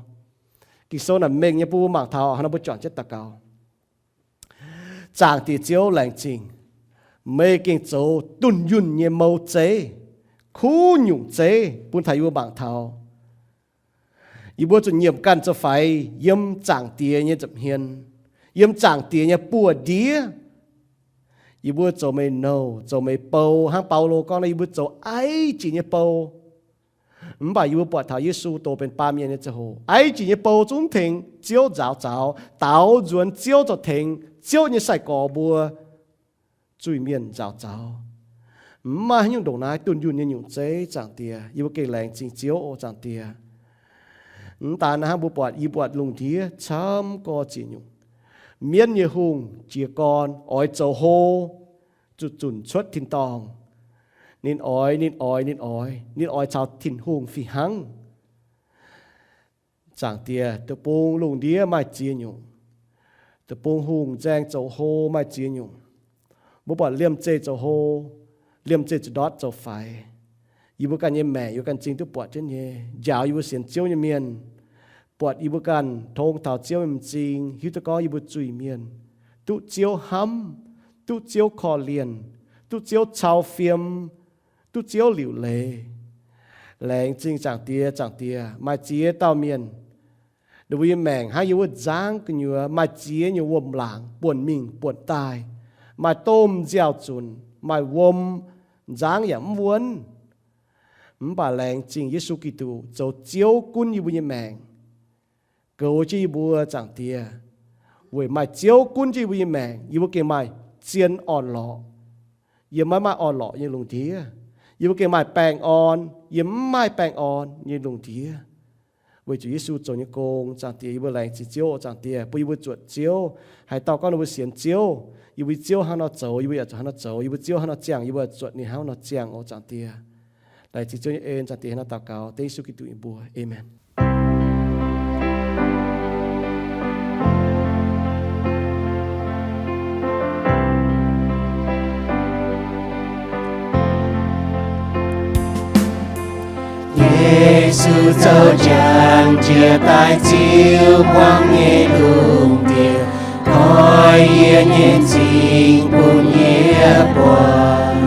Ging-Sou naaic mengh nyei, bun mbuo mangc taux hnangv nor mbuo juangc jienv daux gaux. Zaangc Diex Ziouv, laengz zingh meih gengh zoux dunh yunh nyei mouz zeiv, kuv nyungc zeiv bun taux yie mbuo mangc taux. Yie mbuo zuqc nyiemc ganh zoux faix yiem Zaangc Diex nyei nza'hmien, yiem Zaangc Diex nyei buoz-ndiev. Yie mbuo zoux meih nouh, zoux meih bou, hnangv Baulo gorngv nor, yie mbuo zoux aiv jiex nyei bou. Mv baac yie mbuo buatc taux Yesu doz benx baamh mienh nyei ziangh hoc, aiv jiex nyei bou zungv tengx Ziouv nzaaux zaux, daaux nzuonx Ziouv zoux tengx Ziouv nyei sai-gorx mbuo zuiz-mienh nzaaux zaux. Mv maaih haaix nyungc ndongc naaiv dunh yunh nyei nyungc zeiv, Zaangc Diex. Yie mbuo gengh laengz zingh Ziouv oc, Zaangc Diex. Mv daan naaiv hnangv, mbuo buatc, yie buatc lungh ndiev camv gorx ziex nyungc. Mienv nyei hungh jiez gorn oix zoux hlo, zuqc zunc cuotv tin-dorngh. Ninh oix, ninh oix, ninh oix, ninh oix caux Tin-Hungh fih hnangv. Zaangc Diex, deic-bung lungh ndiev maaih ziex nyungc. Deic-bung hungh nzaeng zoux hlo maaih ziex nyungc. Mbuo buatc liemh zeih zoux hlo, liemh zeih zuqc ndortv zoux faix. Yie mbuo ganh nyei maengc, yie mbuo ganh m'zing duqv buatc jienv nyei. Njaaux yie mbuo sienx Ziouv nyei mienh, buatc yie mbuo ganh tong taux Ziouv nyei m'zing, hiuv duqv gorngv yie mbuo zuiz-mienh, duqv Ziouv hnamv, duqv Ziouv korv-lienh, duqv Ziouv cau fiem, duqv Ziouv liuc leiz. Laengz zingh Zaangc Diex, Zaangc Diex, maaih ziex dauh mienh, ninh mbuo nyei maengc hnangv yiem wuov nzangv gu'nyuoz maaih ziex nyungc wuom-laangc buonc mingh buonc daaih, maaih domh nziaaux-zunc, maaih wuom, nzangv yaac mv wuonv. Mv baac laengz zingh Yesu Giduc zoux Ziouv gunv yie mbuo nyei maengc, goux jienv yie mbuo, Zaangc Diex. Weic maaih Ziouv gunv jienv yie mbuo nyei maengc, yie mbuo gengh maaih zien orn-lorqc yiem maiv maaih orn-lorqc nyei lungh ndiev. Yie mbuo gengh maaih baengh orn yiem mv maaih baengh orn nyei lungh ndiev. Weic zuqc Yesu zoux nyei gong, Zaangc Diex, yie mbuo laengz zingh Ziouv oc, Zaangc Diex, bun yie mbuo zuotc Ziouv. Haaix dauh gorngv ninh mbuo sienx Ziouv, yie mbuo Ziouv hnangv nor zoux, yie mbuo yaac zuqc hnangv nor zoux. Yie mbuo Ziouv hnangv nor ziangh, yie mbuo zuotc ninh hnangv nor ziangh oc, Zaangc Diex. Laengz zingh Ziouv nyei en, Zaangc Diex, hnangv nor daux gaux dengv Yesu Giduc nyei mbuox. Aamen. Yesu zoux njang jiex daaih ziux buangv nyei lungh ndiev, koi yie nyei m'zing bun yie buatc.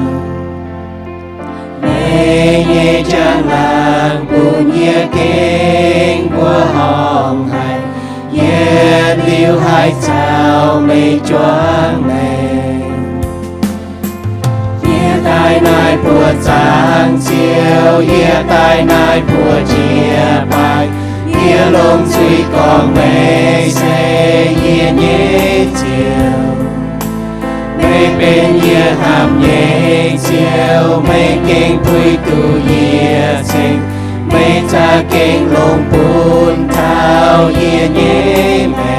Meih nyei daaih caux meih juangc maengc. Yie daaih naaiv buoqc zaangc Ziouv, yie daaih naaiv buoqc jiex baaih. Yie longc zuiz gorngv meih se yie nyei Ziouv. Meih benx yie hnamv nyei Ziouv, meih gengh puix duqv yie ceng. Meih za'gengh longc bun taux yie nyei maengc.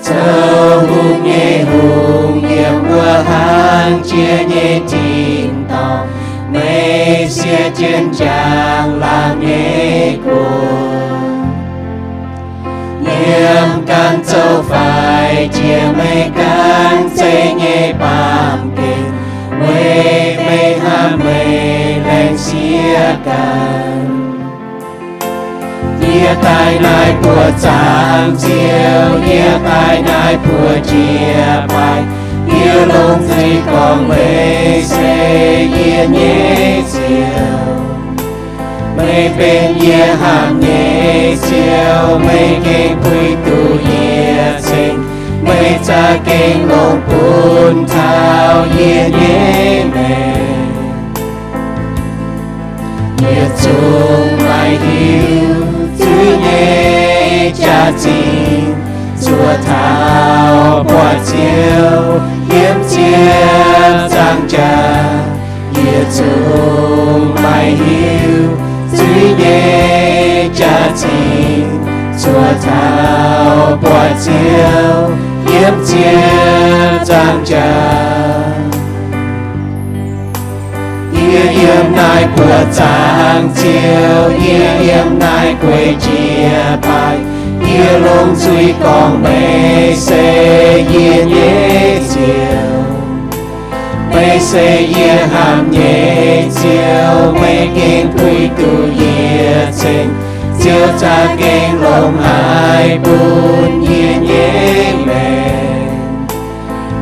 Zoux hungh nyei Hungh, yiem wuov hlang jiex nyei tin-dorngh, meih siev jienv njang-laangc nyei guoqv. Yiem ganh zoux faix jiex meih ganh zeiv nyei baamh gen, weic meih hnamv meih laengz siev ganh. Yie daaih naaiv buoqc zaangc Ziouv, yie daaih naaiv buoqc jiex baaih. Yie longc zuiz gorngv meih se yie nyei Ziouv. Meih benx yie hnamv nyei Ziouv, meih gengh puix duqv yie ceng. Meih za'gengh longc bun taux yie nyei maengc. Yietc zungv maaih hiuv zuiz nyei jaax-zinh, zuov taux buatc Ziouv yiem ziepc nzaangc jaax. Yietc zungv maaih hiuv zuiz nyei jaax-zinh, zuov taux buatc Ziouv yiem ziepc nzaangc jaax. Yie yiem naaiv buoqc zaangc Ziouv, yie yiem naaiv gueix jiex baaih. Yie longc zuiz gorngv meih se yie nyei Ziouv. Meih se yie hnamv nyei Ziouv, meih gengh puix duqv yie ceng. Ziouv za'gengh longc haaix bun yie nyei maengc.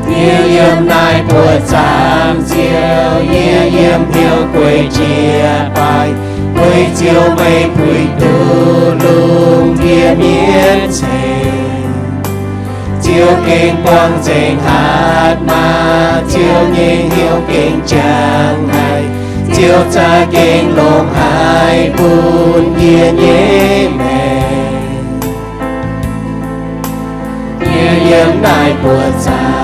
Yie yiem naaiv buoqc zaangc Ziouv, yie yiem hnyouv gueix jiex baaih, weic Ziouv meih puix duqv lungh ndiev mienv ceix. Ziouv gengh buangh nzengc hatc maaz, Ziouv nyei hnyouv gengh jangx haic. Ziouv za'gengh longc haaix bun yie nyei maengc. Yie yiem naaiv buoqc zaangc.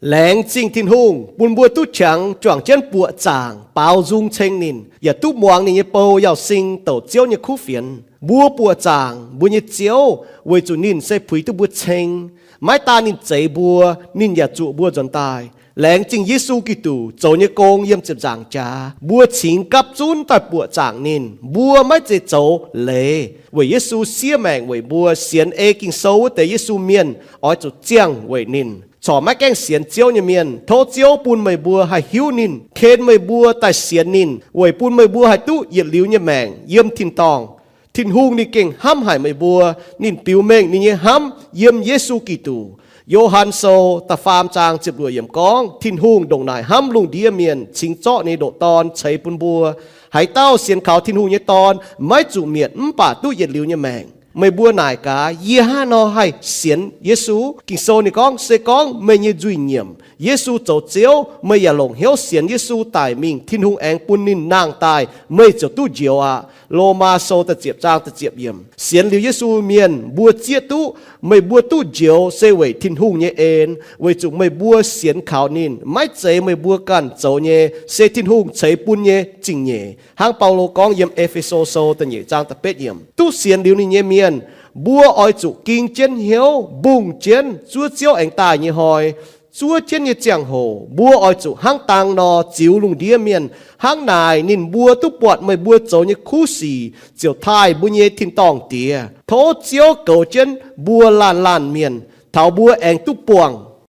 Laengz zingh Tin-Hungh bun mbuo duqv qangx juangc jienv buoqc zaangc baaux nzung ceng ninh, yaac duqv muangx ninh nyei bou Yauz Sing douc Ziouv nyei kuv fienx. Mbuo buoqc zaangc mbuo nyei Ziouv weic zuqc ninh se puix duqv mbuo ceng. Maiv daan ninh zeix mbuo, ninh yaac zuoqc mbuo nzuonx daaih. Laengz zingh Yesu Giduc zoux nyei gong yiem ziepc nzaangc jaax, mbuo cingx gapv zunv daaih buoqc zaangc ninh. Mbuo maiv zeiz zoux leiz, weic Yesu siev maengc weic mbuo. Sienx ei Ging-Sou wuov deix Yesu mienh oix zuqc ziangh weic ninh. Corc maiv gaengh sienx Ziouv nyei mienh, tov Ziouv bun meih mbuo haih hiuv ninh, ken meih mbuo daaih sienx ninh, weic bun meih mbuo haih duqv yietc liuz nyei maengc yiem tin-dorngh. Tin-Hungh ninh gengh hnamv haic meih mbuo. Ninh biux mengh ninh nyei hnamv yiem Yesu Giduc. Yo^han Sou da'faam zaang ziepc luoqc yiemc gorngv, Tin-Hungh ndongc naaic hnamv lungh ndiev mienh, cingx zorqv ninh nyei ndoqc Dorn ceix bun mbuo. Haaix dauh sienx kaux Tin-Hungh nyei Dorn maiv zuqc mietc mv baac duqv yietc liuz nyei maengc. Meih mbuo naaic gaax, yie hnangv haaix nor haih sienx Yesu? Ging-Sou ninh gorngv, se gorngv meih nyei nzuih nyiemc, Yesu zoux Ziouv, meih yaac longc hnyouv sienx Yesu daic mingh, Tin-Hungh aengx bun ninh nangh daaih, meih ziouc duqv njoux aqv. Lomaa Sou da'ziepc zaang da'ziepc yiemc. Sienx liuz Yesu mienh mbuo zieqv duqv meih mbuo duqv njoux se weic Tin-Hungh nyei en, weic zuqc meih mbuo sienx kaux ninh. Maiv zeiz meih mbuo ganh zoux nyei, se Tin-Hungh ceix bun nyei zingh nyeic. Hnangv Baulo gorngv yiem E^fe^so Sou da'nyeic zaang da'betv yiemc, duqv sienx liuz ninh nyei mienh, mbuo oix zuqc ging jienv hnyouv, mbungh jienv zuov Ziouv aengx daaih nyei hnoi. Zuov jienv nyei ziangh hoc mbuo oix zuqc hnangv dang nor ziux lungh ndiev mienh. Hnangv naaic ninh mbuo duqv buatc meih mbuo zoux nyei kuv sic, ziouc taaih mbuo nyei tin-dorngh Diex. Tov Ziouv goux jienv mbuo laanh laanh mienh, taux mbuo aengx duqv buangh